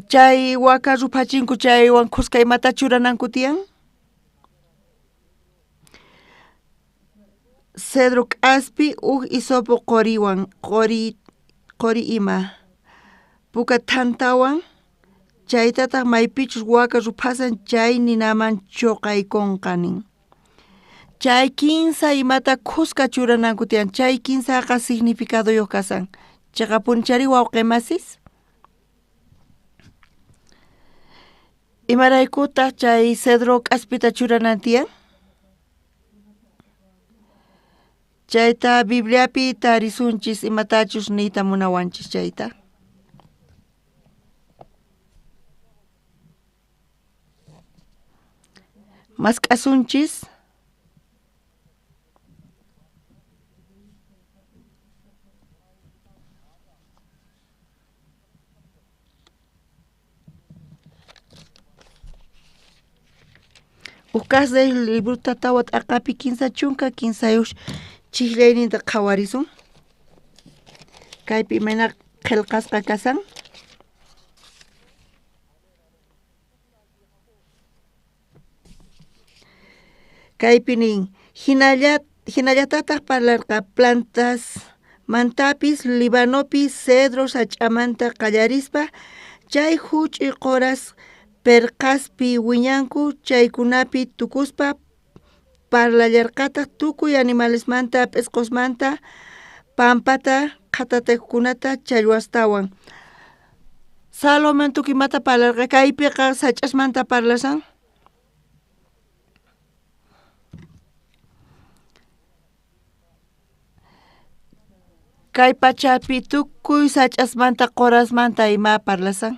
chay waka ruphachinku chaywan khuska imata churananku tiyan? Cedro k'aspi uj hisopo qoriwan qori ima puka thantawan chaytataq maypichus waka ruphasan chay ninaman choqaykunqa nin. Chay kinsa imata khuska churananku tiyan chay kinsaqa significaduyuq kasan. Chiqapunichari wawqimasis? Imaraykutaq chay cedro k'aspita churanan tiyan? Chayta Bibliapi tarisunchis imatachus niyta munawanchis chayta. Mask'asunchis. Uj Rey libruta tawa t'aqapi 33 chijllayninta qhawarisun. Kaypi imayna qillqasqa kasan. Kaypi nin hinallatataq parlarqa plantas mantapis Libanopi cedro sach'amanta qallarispa chay huch'uy qoras perqaspi wiñanku chaykunapi tukuspa parlallarqataq tukuy animalesmanta p'isqosmanta pampata qhatataqkunata challwastawan. Salomón tukuy imata parlarqa kaypiqa sach'asmanta parlasan. Kay pachapi tukuy sach'asmanta qorasmanta ima parlasan.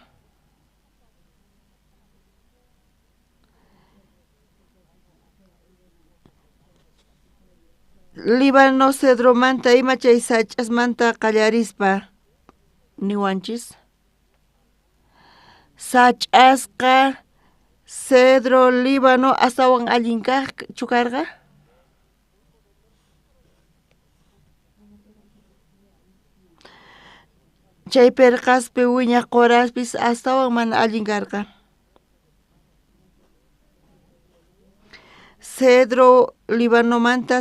Líbano cedromanta ima chay sach'asmanta qallarispa niwanchis. Sach'asqa cedro Líbano astawan allin kaqchu karqa? Chay perqaspi wiñaq qoraspis astawan mana allin karqa. Cedro Libanomanta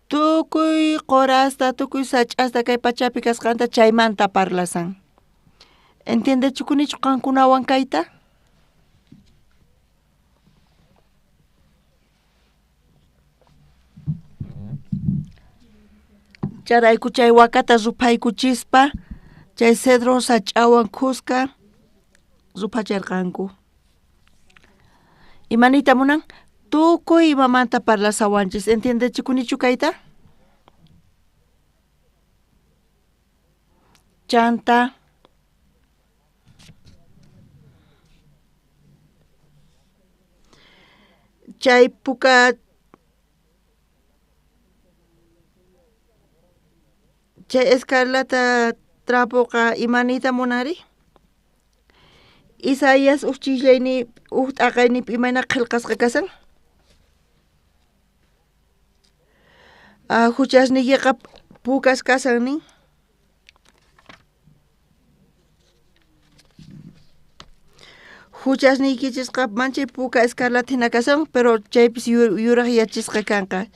tukuy qorasta, tukuy sach'asta kay pachapi kasqanta chaymanta parlasan. Entiendechukunichu qankunawan kayta? Chayrayku chay wakata ruphaykuchispa chay cedro sach'awan khuska ruphacherqanku. Imaniyta munan? Tukuy imamanta parlasawanchis. Entiendechukunichu kayta? Chanta chay puka chay escarlata trapoqa imaniyta munanri? Isaías uj chislayni uj t'aqaynipi imayna qillqasqa kasan? Huchasniykiqa pukas kasan nin. Huchasniykichisqa manchay puka escarlata hina kasan, pero chaypis yuraqyachisqa kanqa.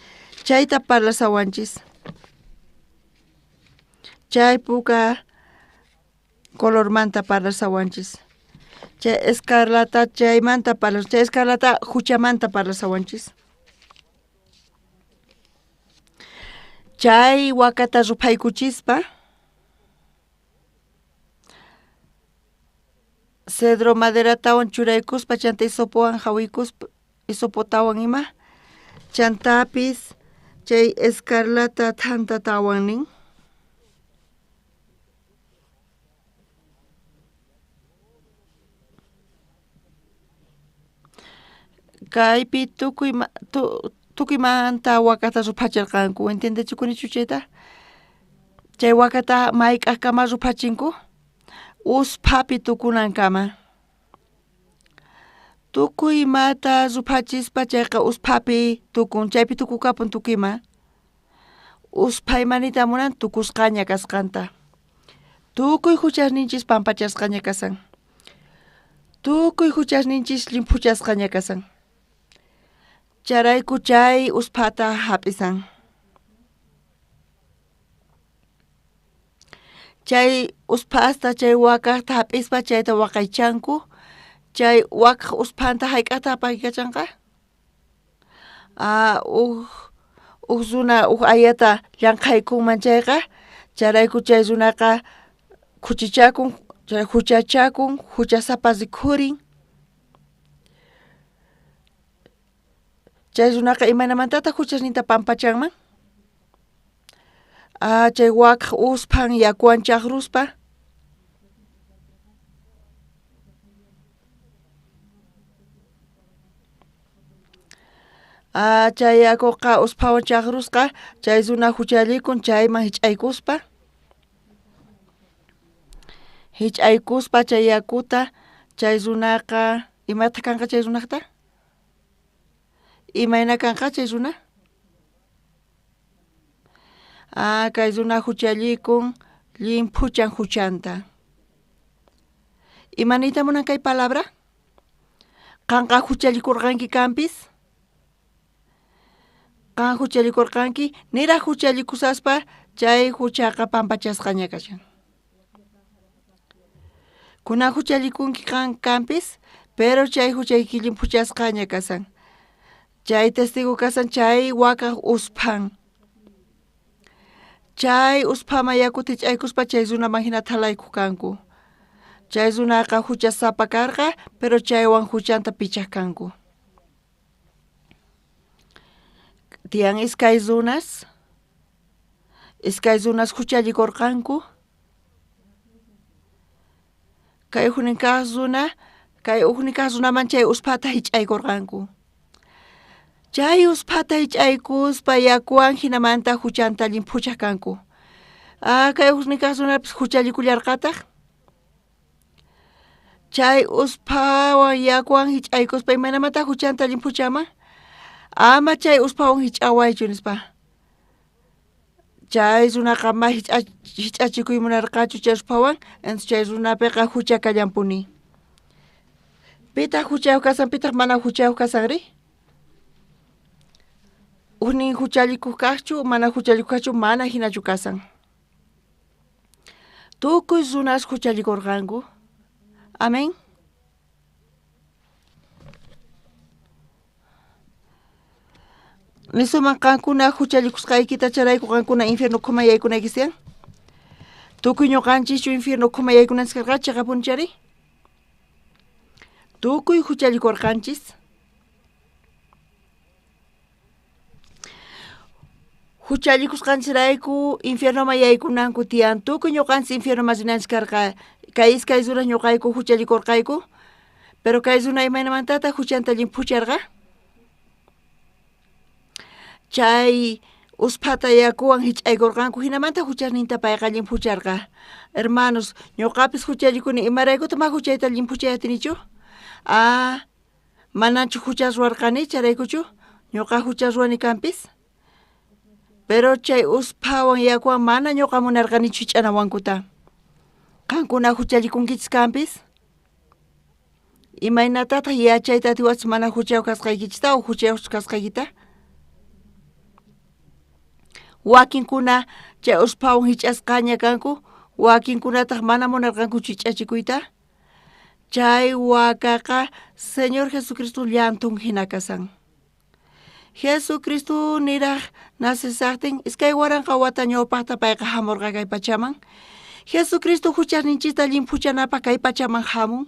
Chayta parlasawanchis. Chay puka colormanta parlasawanchis. Chay escarlata chaymanta parlas, chay escarlata huchamanta parlasawanchis. Chay wakata ruphaykuchispa cedro maderatawan churaykuspa chanta hisopowan hawiykuspa hisopotawan ima chantapis chay escarlata thantatawan nin. Kaypi tukuymanta wakata ruphachirqanku. Entiendechukunichu chayta? Chay wakata mayk'aqkama ruphachinku? Usphapi tukunankama. Tukuy imata ruphachispa chayqa usphapi tukun, chaypi tukukapun tukuyma. Uspha imaniyta munan tukusqaña kasqanta. Tukuy huchasninchis pampachasqaña kasan. Tukuy huchasninchis llimphuchasqaña kasan. Chayrayku chay usphata hap'isan. Chay usphasta chay wakaqta hap'ispa chayta waqaychanku. Chay wakaq usphanta hayk'aqta apaykachanqa? Uj runa uj ayata llanqhaykunman chayqa, chayrayku chay runaqa khuchichakun, chay huchachakun, huchasapa rikhurin. Chay runaqa imaynamantataq huchasninta pampachanman? Chay wakaq usphan yakuwan chaqruspa. Chay yakuqa usphawan chaqrusqa, chay runa huchallikun chayman hich'aykuspa. Hich'aykuspa chay yakuta, chay runaqa imataq kanqa chay runaqta? Imayna kanqa chay runa? Kay runa huchallikun, llimphuchan huchanta. Imaniyta munan kay palabra? Qanqa huchallikurqanki kanpis? Qan huchallikurqanki, niraq huchallikusaspa chay huchaqa pampachasqaña kashan. Kunan huchallikunki qan kanpis, pero chay huchayki llimphuchasqaña kasan. Chay testigo kasan chay wakaq usphan. Chay usphaman yakuta hich'aykuspa chay runaman hina thalaykuq kanku. Chay runaqa huchasapa karqa, pero chaywan huchanta pichaq kanku. Tiyan iskay runas. Iskay runas juchallikurqanku. Kay ujnin kaq runa, kay ujnin kaq runaman chay usphata hich'aykurqanku. Chay usphata hich'aykuspa yakuwan hinamanta huchanta llimphuchaq kanku. Kay ujnin kaq runapis huchallikullarqataq. Chay usphawan yakuwan hich'aykuspa imaynamanta huchanta llimphuchaman? Ama chay usphawan hich'awaychu nispa. Chay runaqa ma hich'achikuy munarqachu chay usphawan, entonces chay runapiqa hucha kallanpuni. Pitaq huchayuq kasan, pitaq mana huchayuq kasanri? Ujnin huchallikuq kaqchu, mana huchallikuq kaqchu, mana hinachu kasan. Tukuy runas huchallikurqanku. Amén. Nisuman qankuna huchallikusqaykita charayku qankuna infierno ukhuman yaykunaykisiyan. Tukuy ñuqanchischu infierno ukhuman yaykunanchis karqa chiqapunchari? Tukuy huchallikurqanchis. Huchallikusqanchisrayku infiernoman yaykunanku tiyan. Tukuy ñuqanchis infiernoman rinanchis karqa. Kay iskay runas ñuqayku huchallikurqayku. Pero kay runa imaynamantataq huchanta llimphucharqa? Chay usphata yakuwan hich'aykurqanku hinamanta huchasninta payqa llimphucharqa. Hermanos, ñuqapis huchallikuni imaraykutaq ma huchayta llimphuchay atinichu? Manachu hucha ruwarqani charaykuchu? Ñuqa hucha ruwani kanpis. Pero chay usphawan yakuwan mana ñuqa munarqanichu hich'anawankuta. Qankuna huchallikunkichis kanpis? Imaynatataq yachayta atiwachis mana huchayuq kasqaykichista o huchayuqchu kasqaykita? Wakinkuna chay usphawan hich'asqaña kanku, wakinkunataq mana munarqankuchu hich'achikuyta. Chay wakaqa Señor Jesucristo llantun hina kasan. Jesucristo niraq nacesaqtin 2000 wata ñawpaqta payqa hamurqa kay pachaman. Jesucristo huchasninchista llimphuchanapaq kay pachaman hamun.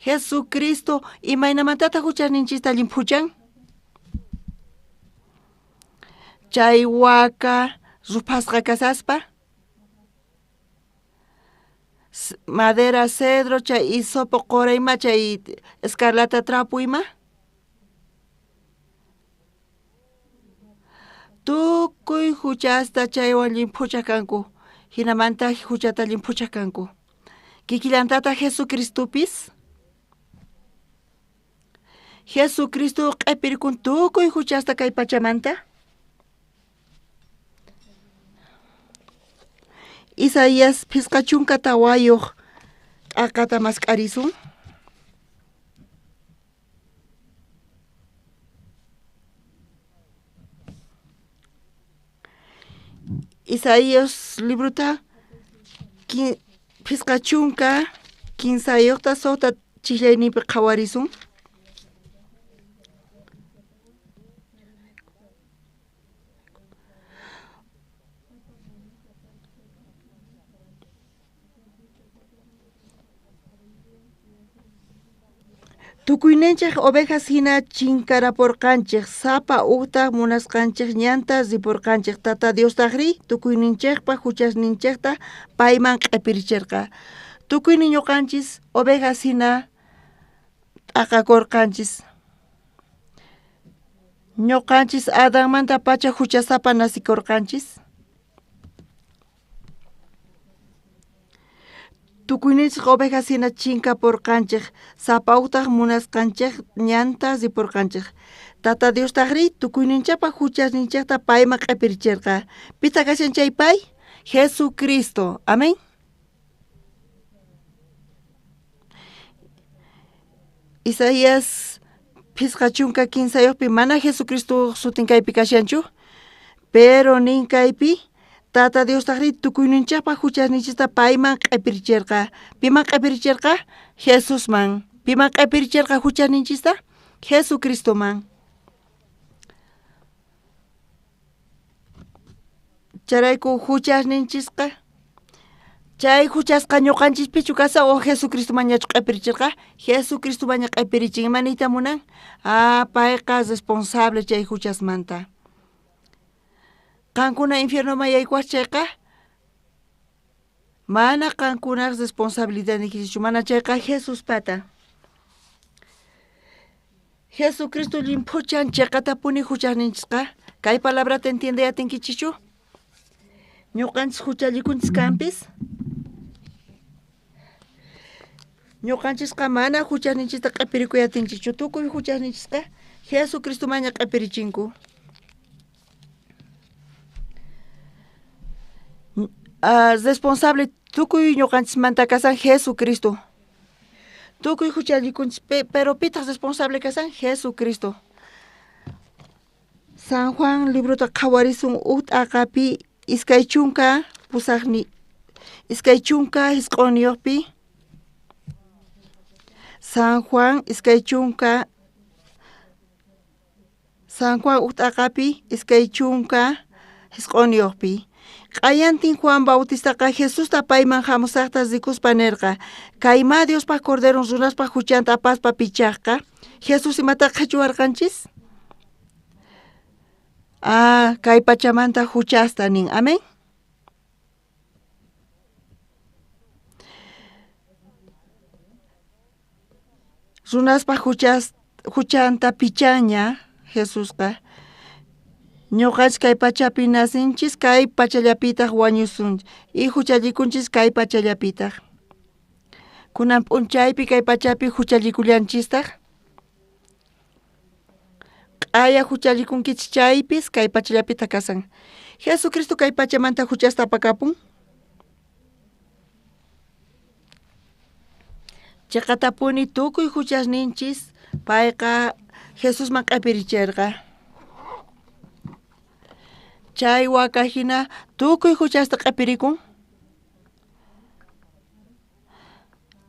Jesucristo imaynamantataq huchasninchista llimphuchan? Chay waka ruphasqa kasaspa madera cedro chay hisopo qora ima chay escarlata trapo ima tukuy huchasta chaywan llimphuchaq kanku, hinamanta huchata llimphuchaq kanku. Kikillantataq Jesucristopis. Jesucristo q'ipirikun tukuy huchasta kay pachamanta. Isaías 54 t'aqata mask'arisun. Isaías libruta 53 suqta chijllayninpi qhawarisun. Tukuyninchej ovejas hina chinkarapurqanchej, sapa ujtaj munasqanchej ñanta ripurqanchej. Tata Diostajrí tukuyninchejpaj huchasninchejta payman q'ipiricherqa. Tukuynin ñuqanchis ovejas hina t'aqakurqanchis. Ñuqanchis Adanmantapacha huchasapa nacikurqanchis. Tukuyninchej ovejas hina chinkapurqanchej, sapa ujtaj munasqanchej ñanta ripurqanchej. Tata Diostajrí tukuyninchejpaj huchasninchejta payman q'ipiricherqa. Pitaq kashan chay pay? Jesucristo. Amén. Isaías 53pi mana Jesucristo sutin kaypi kashanchu, pero nin kaypi Tata Diostajrí tukuyninchejpaj huchasninchista payman q'ipiricherqa. Piman q'ipiricherqa? Jesusman. Piman q'ipiricherqa huchasninchista? Jesucristoman. Chayrayku huchasninchisqa chay huchasqa ñuqanchispichu kasan o Jesucristomanñachu q'ipiricherqa? Jesucristomanña q'ipirichin. Ima niyta munan? Payqa responsable chay huchasmanta. Qankuna infiernoman yaykuwaj chayqa mana qankunaj responsabilidadniykichikchu, mana chayqa Jesuspata. Jesucristo llimphuchan cheqatapuni huchasninchisqa. Kay palabrata entiende atinkichikchu? Ñuqanchis huchallikunchis kanpis. Ñuqanchisqa mana huchasninchista q'ipirikuy atinchikchu. Tukuy huchasninchisqa Jesucristomanña q'ipirichinku. Responsable tukuy ñuqanchismanta kasan Jesucristo. Tukuy huchallikunchis, pero pitaq responsable kasan? Jesucristo. San Juan librota qhawarisun uj t'aqapi 29 29. San Juan 20 San Juan uj t'aqapi 29. Q'ayantin Juan Bautistaqa Jesusta payman hamusaqta rikuspa nerqa, kaymá Diospaj Corderon runaspaj huchanta apaspa pichajqa. Jesús imata qhachuwarqanchis? Kay pachamanta huchasta nin. Amén. Runaspaj huchanta pichaña Jesusqa. Ñuqanchis kay pachapi nacinchis, kay pachallapitaq wañusunchis y huchallikunchis kay pachallapitaq. Kunan p'unchaypi kay pachapi huchallikullanchistaq. Q'aya huchallikunkichis chaypis kay pachallapitaq kasan. Jesucristo kay pachamanta huchasta apakapun. Chaqatapuni tukuy huchasninchis payqa Jesusman q'ipiricherqa. Chay waka hina tukuy huchasta q'ipirikun.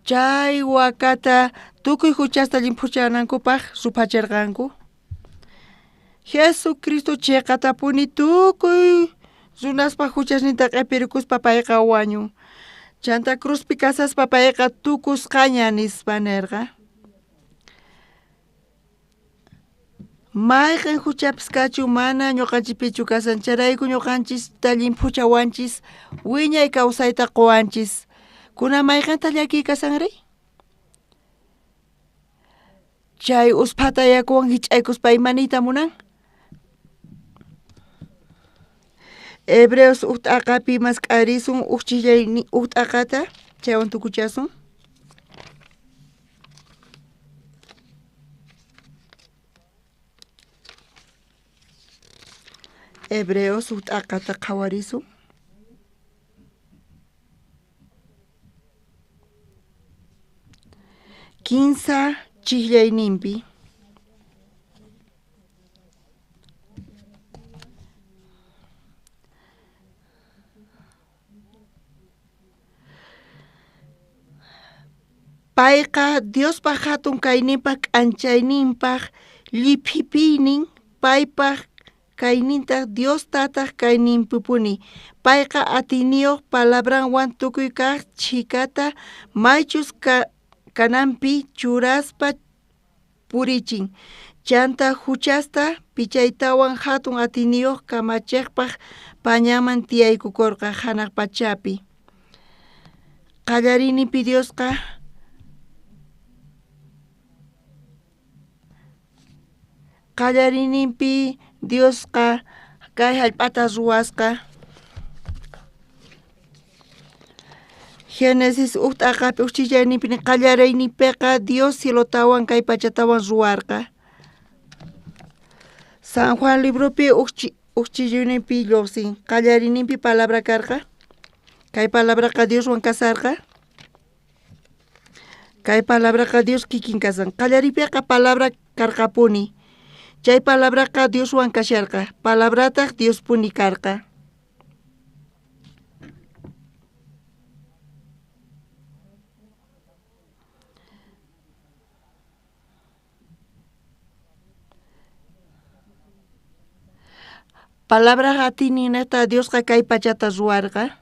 Chay wakata tukuy huchasta llimphuchanankupaq ruphachirqanku. Jesucristo chiqatapuni tukuy runaspaq huchasninta q'ipirikuspa payqa wañun. Chanta cruzpi kasaspa payqa tukusqaña nispa nerqa. Mayqin huchapis kachu mana ñuqanchipichu kasan, chayrayku ñuqanchista llimphuchawanchis wiñay kawsayta quwanchis. Kuna mayqinta llakiy kasanri? Chay usphata yakuwan hich'aykuspa imaniyta munan? Hebreos uj t'aqapi mask'arisun uj chillay uj t'aqata chaywan tukuchasun. Hebreos uj t'aqata qhawarisun. Kinsa chijllayninpi. Payqa Diospaj hatun kayninpaj k'anchayninpaj lliphipiynin, paypaj kaynintaq Dios tataq kayninpipuni. Payqa atiyniyuq palabranwan tukuy kaq chhikata maychus kananpi churaspa purichin. Chanta huchasta pichaytawan hatun atiyniyuq kamachiqpaq pañanman tiyaykukurqa hanaq pachapi. Qallariyninpi Diosqa qallariyninpi Diosqa kay hallp'ata ruwasqa. Génesis uj t'aqapi uj chillayninpi qallariyninpiqa Dios cielotawan kay pachatawan ruwarqa. San Juan libropi uj chillayninpi lluqsin. Qallariyninpi palabra karqa. Kay palabraqa Dioswan kasarqa. Kay palabraqa Dios kikin kasan. Qallariypiqa palabra karqapuni. Chay palabraqa Dioswan kasharqa. Palabrataq Diospuni karqa. Palabra atiyninta Diosqa kay pachata ruwarqa.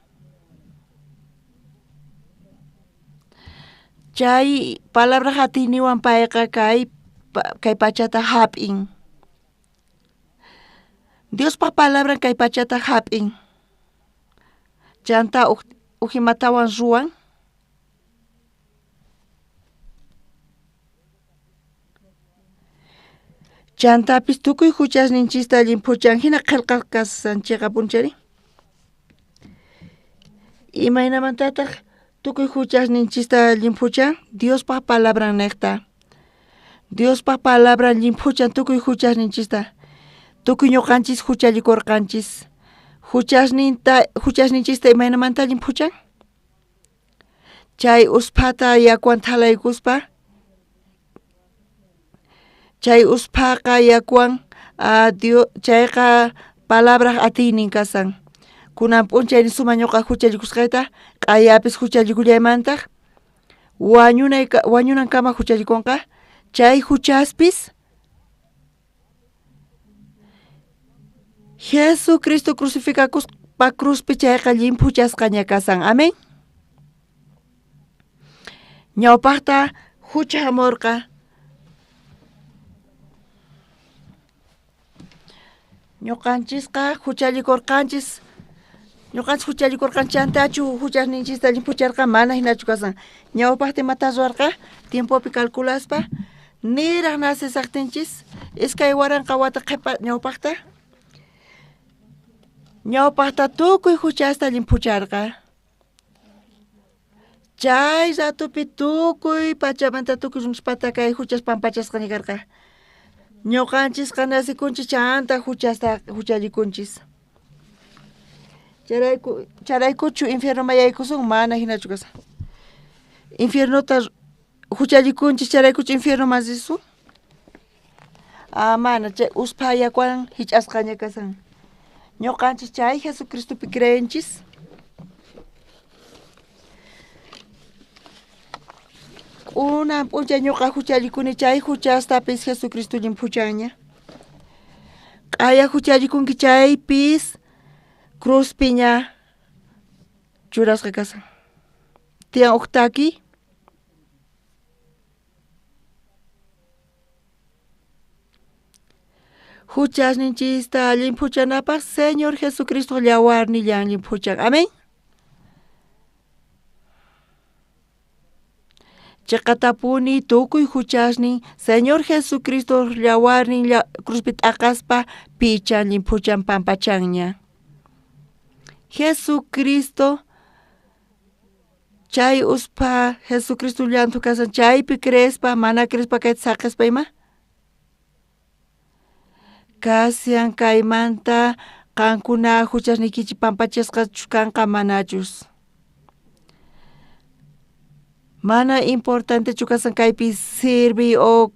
Chay palabra atiyninwan payqa kay pachata hap'in. Diospa palabran kay pachata hap'in. Chanta ujimatawan ruwan. Chantapis tukuy huchasninchista llimphuchan hina qillqasqa kasan chiqapunchari. Imaynamantataq tukuy huchasninchista llimphuchan? Diospa palabran niqta. Diospa palabran llimphuchan tukuy huchasninchista. Tukuy ñuqanchis huchallikurqanchis. Huchasninchista imaynamanta llimphuchan? Chay usphata yakuwan thalaykuspa. Chay usphaqa yakuwan chayqa palabraj atiynin kasan. Kunan p'unchay nisuma ñuqa huchallikusqayta q'ayapis huchallikullaymantaj wañunankama huchallikunqa chay huchaspis Jesucristo crucificakuspa cruzpi chayqa llimphuchasqaña kasan. Amén. Ñawpaqta hucha hamurqa. Ñuqanchisqa huchallikurqanchis. Ñuqanchis huchallikurqanchis chantachu huchasninchista llimphucharqa mana hinachu kasan. Ñawpaqta imata ruwarqa tiempopi calculaspa niraq nacesaqtinchis 2000 wata qhipa ñawpaqta. Ñawpaqta tukuy huchasta llimphucharqa. Chay ratupi tukuy pachamanta tukuy runaspata kay huchas pampachasqaña karqa. Ñuqanchisqa nacikunchis chanta huchasta huchallikunchis. Charaykuchu infiernoman yaykusun mana hinachu kasan. Infiernota huchallikunchis charaykuchu infiernoman risun? Mana chay uspha yakuwan hich'asqaña kasan. Ñuqanchis chay Jesucristopi creenchis. Kunan p'unchay ñuqa huchallikuni chay huchastapis Jesucristo llimphuchanña. Q'aya huchallikunki chaypis cruzpiña churasqa kasan. Tiyan uj taki. Huchasninchista llimphuchanapaq Señor Jesucristo llawarnillan llimphuchan. Amén. Chiqatapuni tukuy huchasnin Señor Jesucristo llawarnin cruzpi t'aqaspa pichan llimphuchan pampachanña. Jesucristo chay uspha Jesucristo llanthu kasan chaypi creespa mana creespa kayta saqespa ima. Kasian kaymanta qankuna huchasniykichik pampachasqachus kanqa manachus. Mana importantechu kasan kaypi sirviy o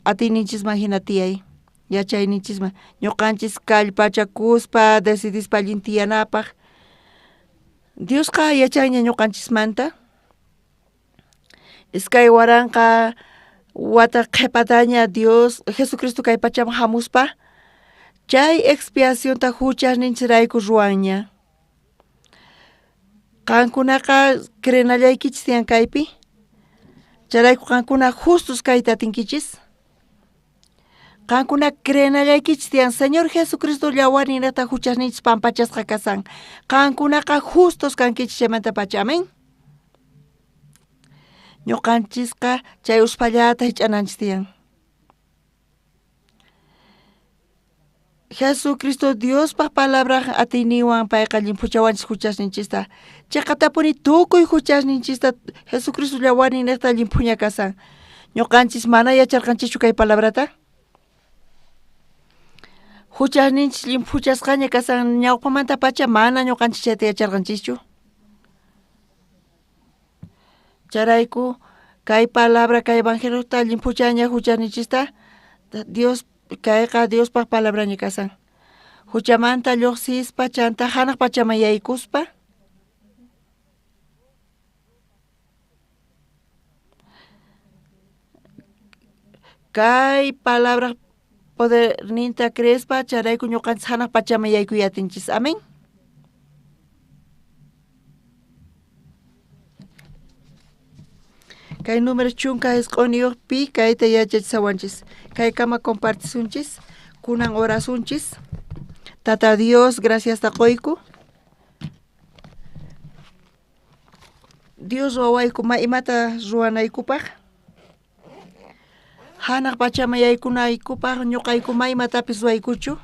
atiyninchisman hina tiyay yachayninchisman ñuqanchis kallpachakuspa decidispa allin tiyanapaq. Diosqa yachanña ñuqanchismanta. 2000 wata qhipataña Dios Jesucristo kay pachaman hamuspa chay expiacionta huchasninchirayku ruwanña. Qankunaqa creenallaykichis tiyan kaypi. Chayrayku qankuna justos kayta atinkichis. Qankuna creenallaykichis tiyan Señor Jesucristo llawarninrata huchasninchis pampachasqa kasan. Qankunaqa justos kankichis chaymantapacha. Amén. Ñuqanchisqa chay uspallata hich'ananchis tiyan. Jesucristo Diospa palabra atiyninwan payqa llimphuchawanchis huchasninchista. Chiqatapuni tukuy huchasninchista Jesucristo llawarninrata llimphuña kasan. Ñuqanchis mana yacharqanchischu kay palabrata. Huchasninchis llimphuchasqaña kasan ñawpamantapacha mana ñuqanchis chayta yacharqanchischu. Chayrayku kay palabra kay evangeliota llimphuchaña huchasninchista Dios kayqa Diospaq palabraña kasan. Huchamanta lluqsispa chanta hanaq pachaman yaykuspa kay palabra poderninta creespa chayrayku ñuqanchis hanaq pachaman yaykuy atinchis. Amén. Kay número 19pi kayta yachachisawanchis. Kaykama compartisunchis, kunan orasunchis. Tata Dios, graciasta qoyku. Dios ruwawayku ma imata ruwanaykupaj. Hanaq pachaman yaykunaykupaj ñuqayku ma imatapis ruwaykuchu.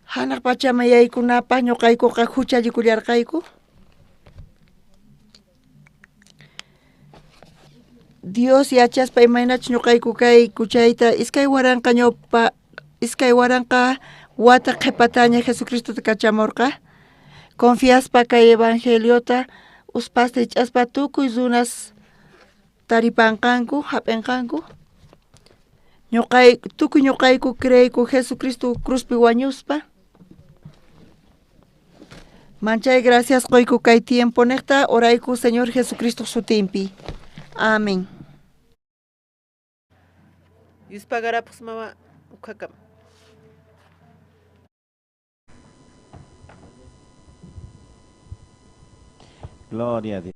Hanaq pachaman yaykunapaj ñuqaykuqa huchallikullarqayku. Dios yachaspa imaynachus ñuqayku kayku chayta 2000 ñawpa 2000 wata qhipataña Jesucristota kachamurqa. Confiaspa kay evangeliota uspasta hich'aspa tukuy runas taripanqanku, hap'inqanku. Ñuqay tukuy ñuqayku creeyku Jesucristo cruzpi wañuspa. Manchay gracias qoyku kay tiempo niqta orayku Señor Jesucristo sutinpi. Amén. Dios pagarapus mama ukhakam. Gloria a Dios.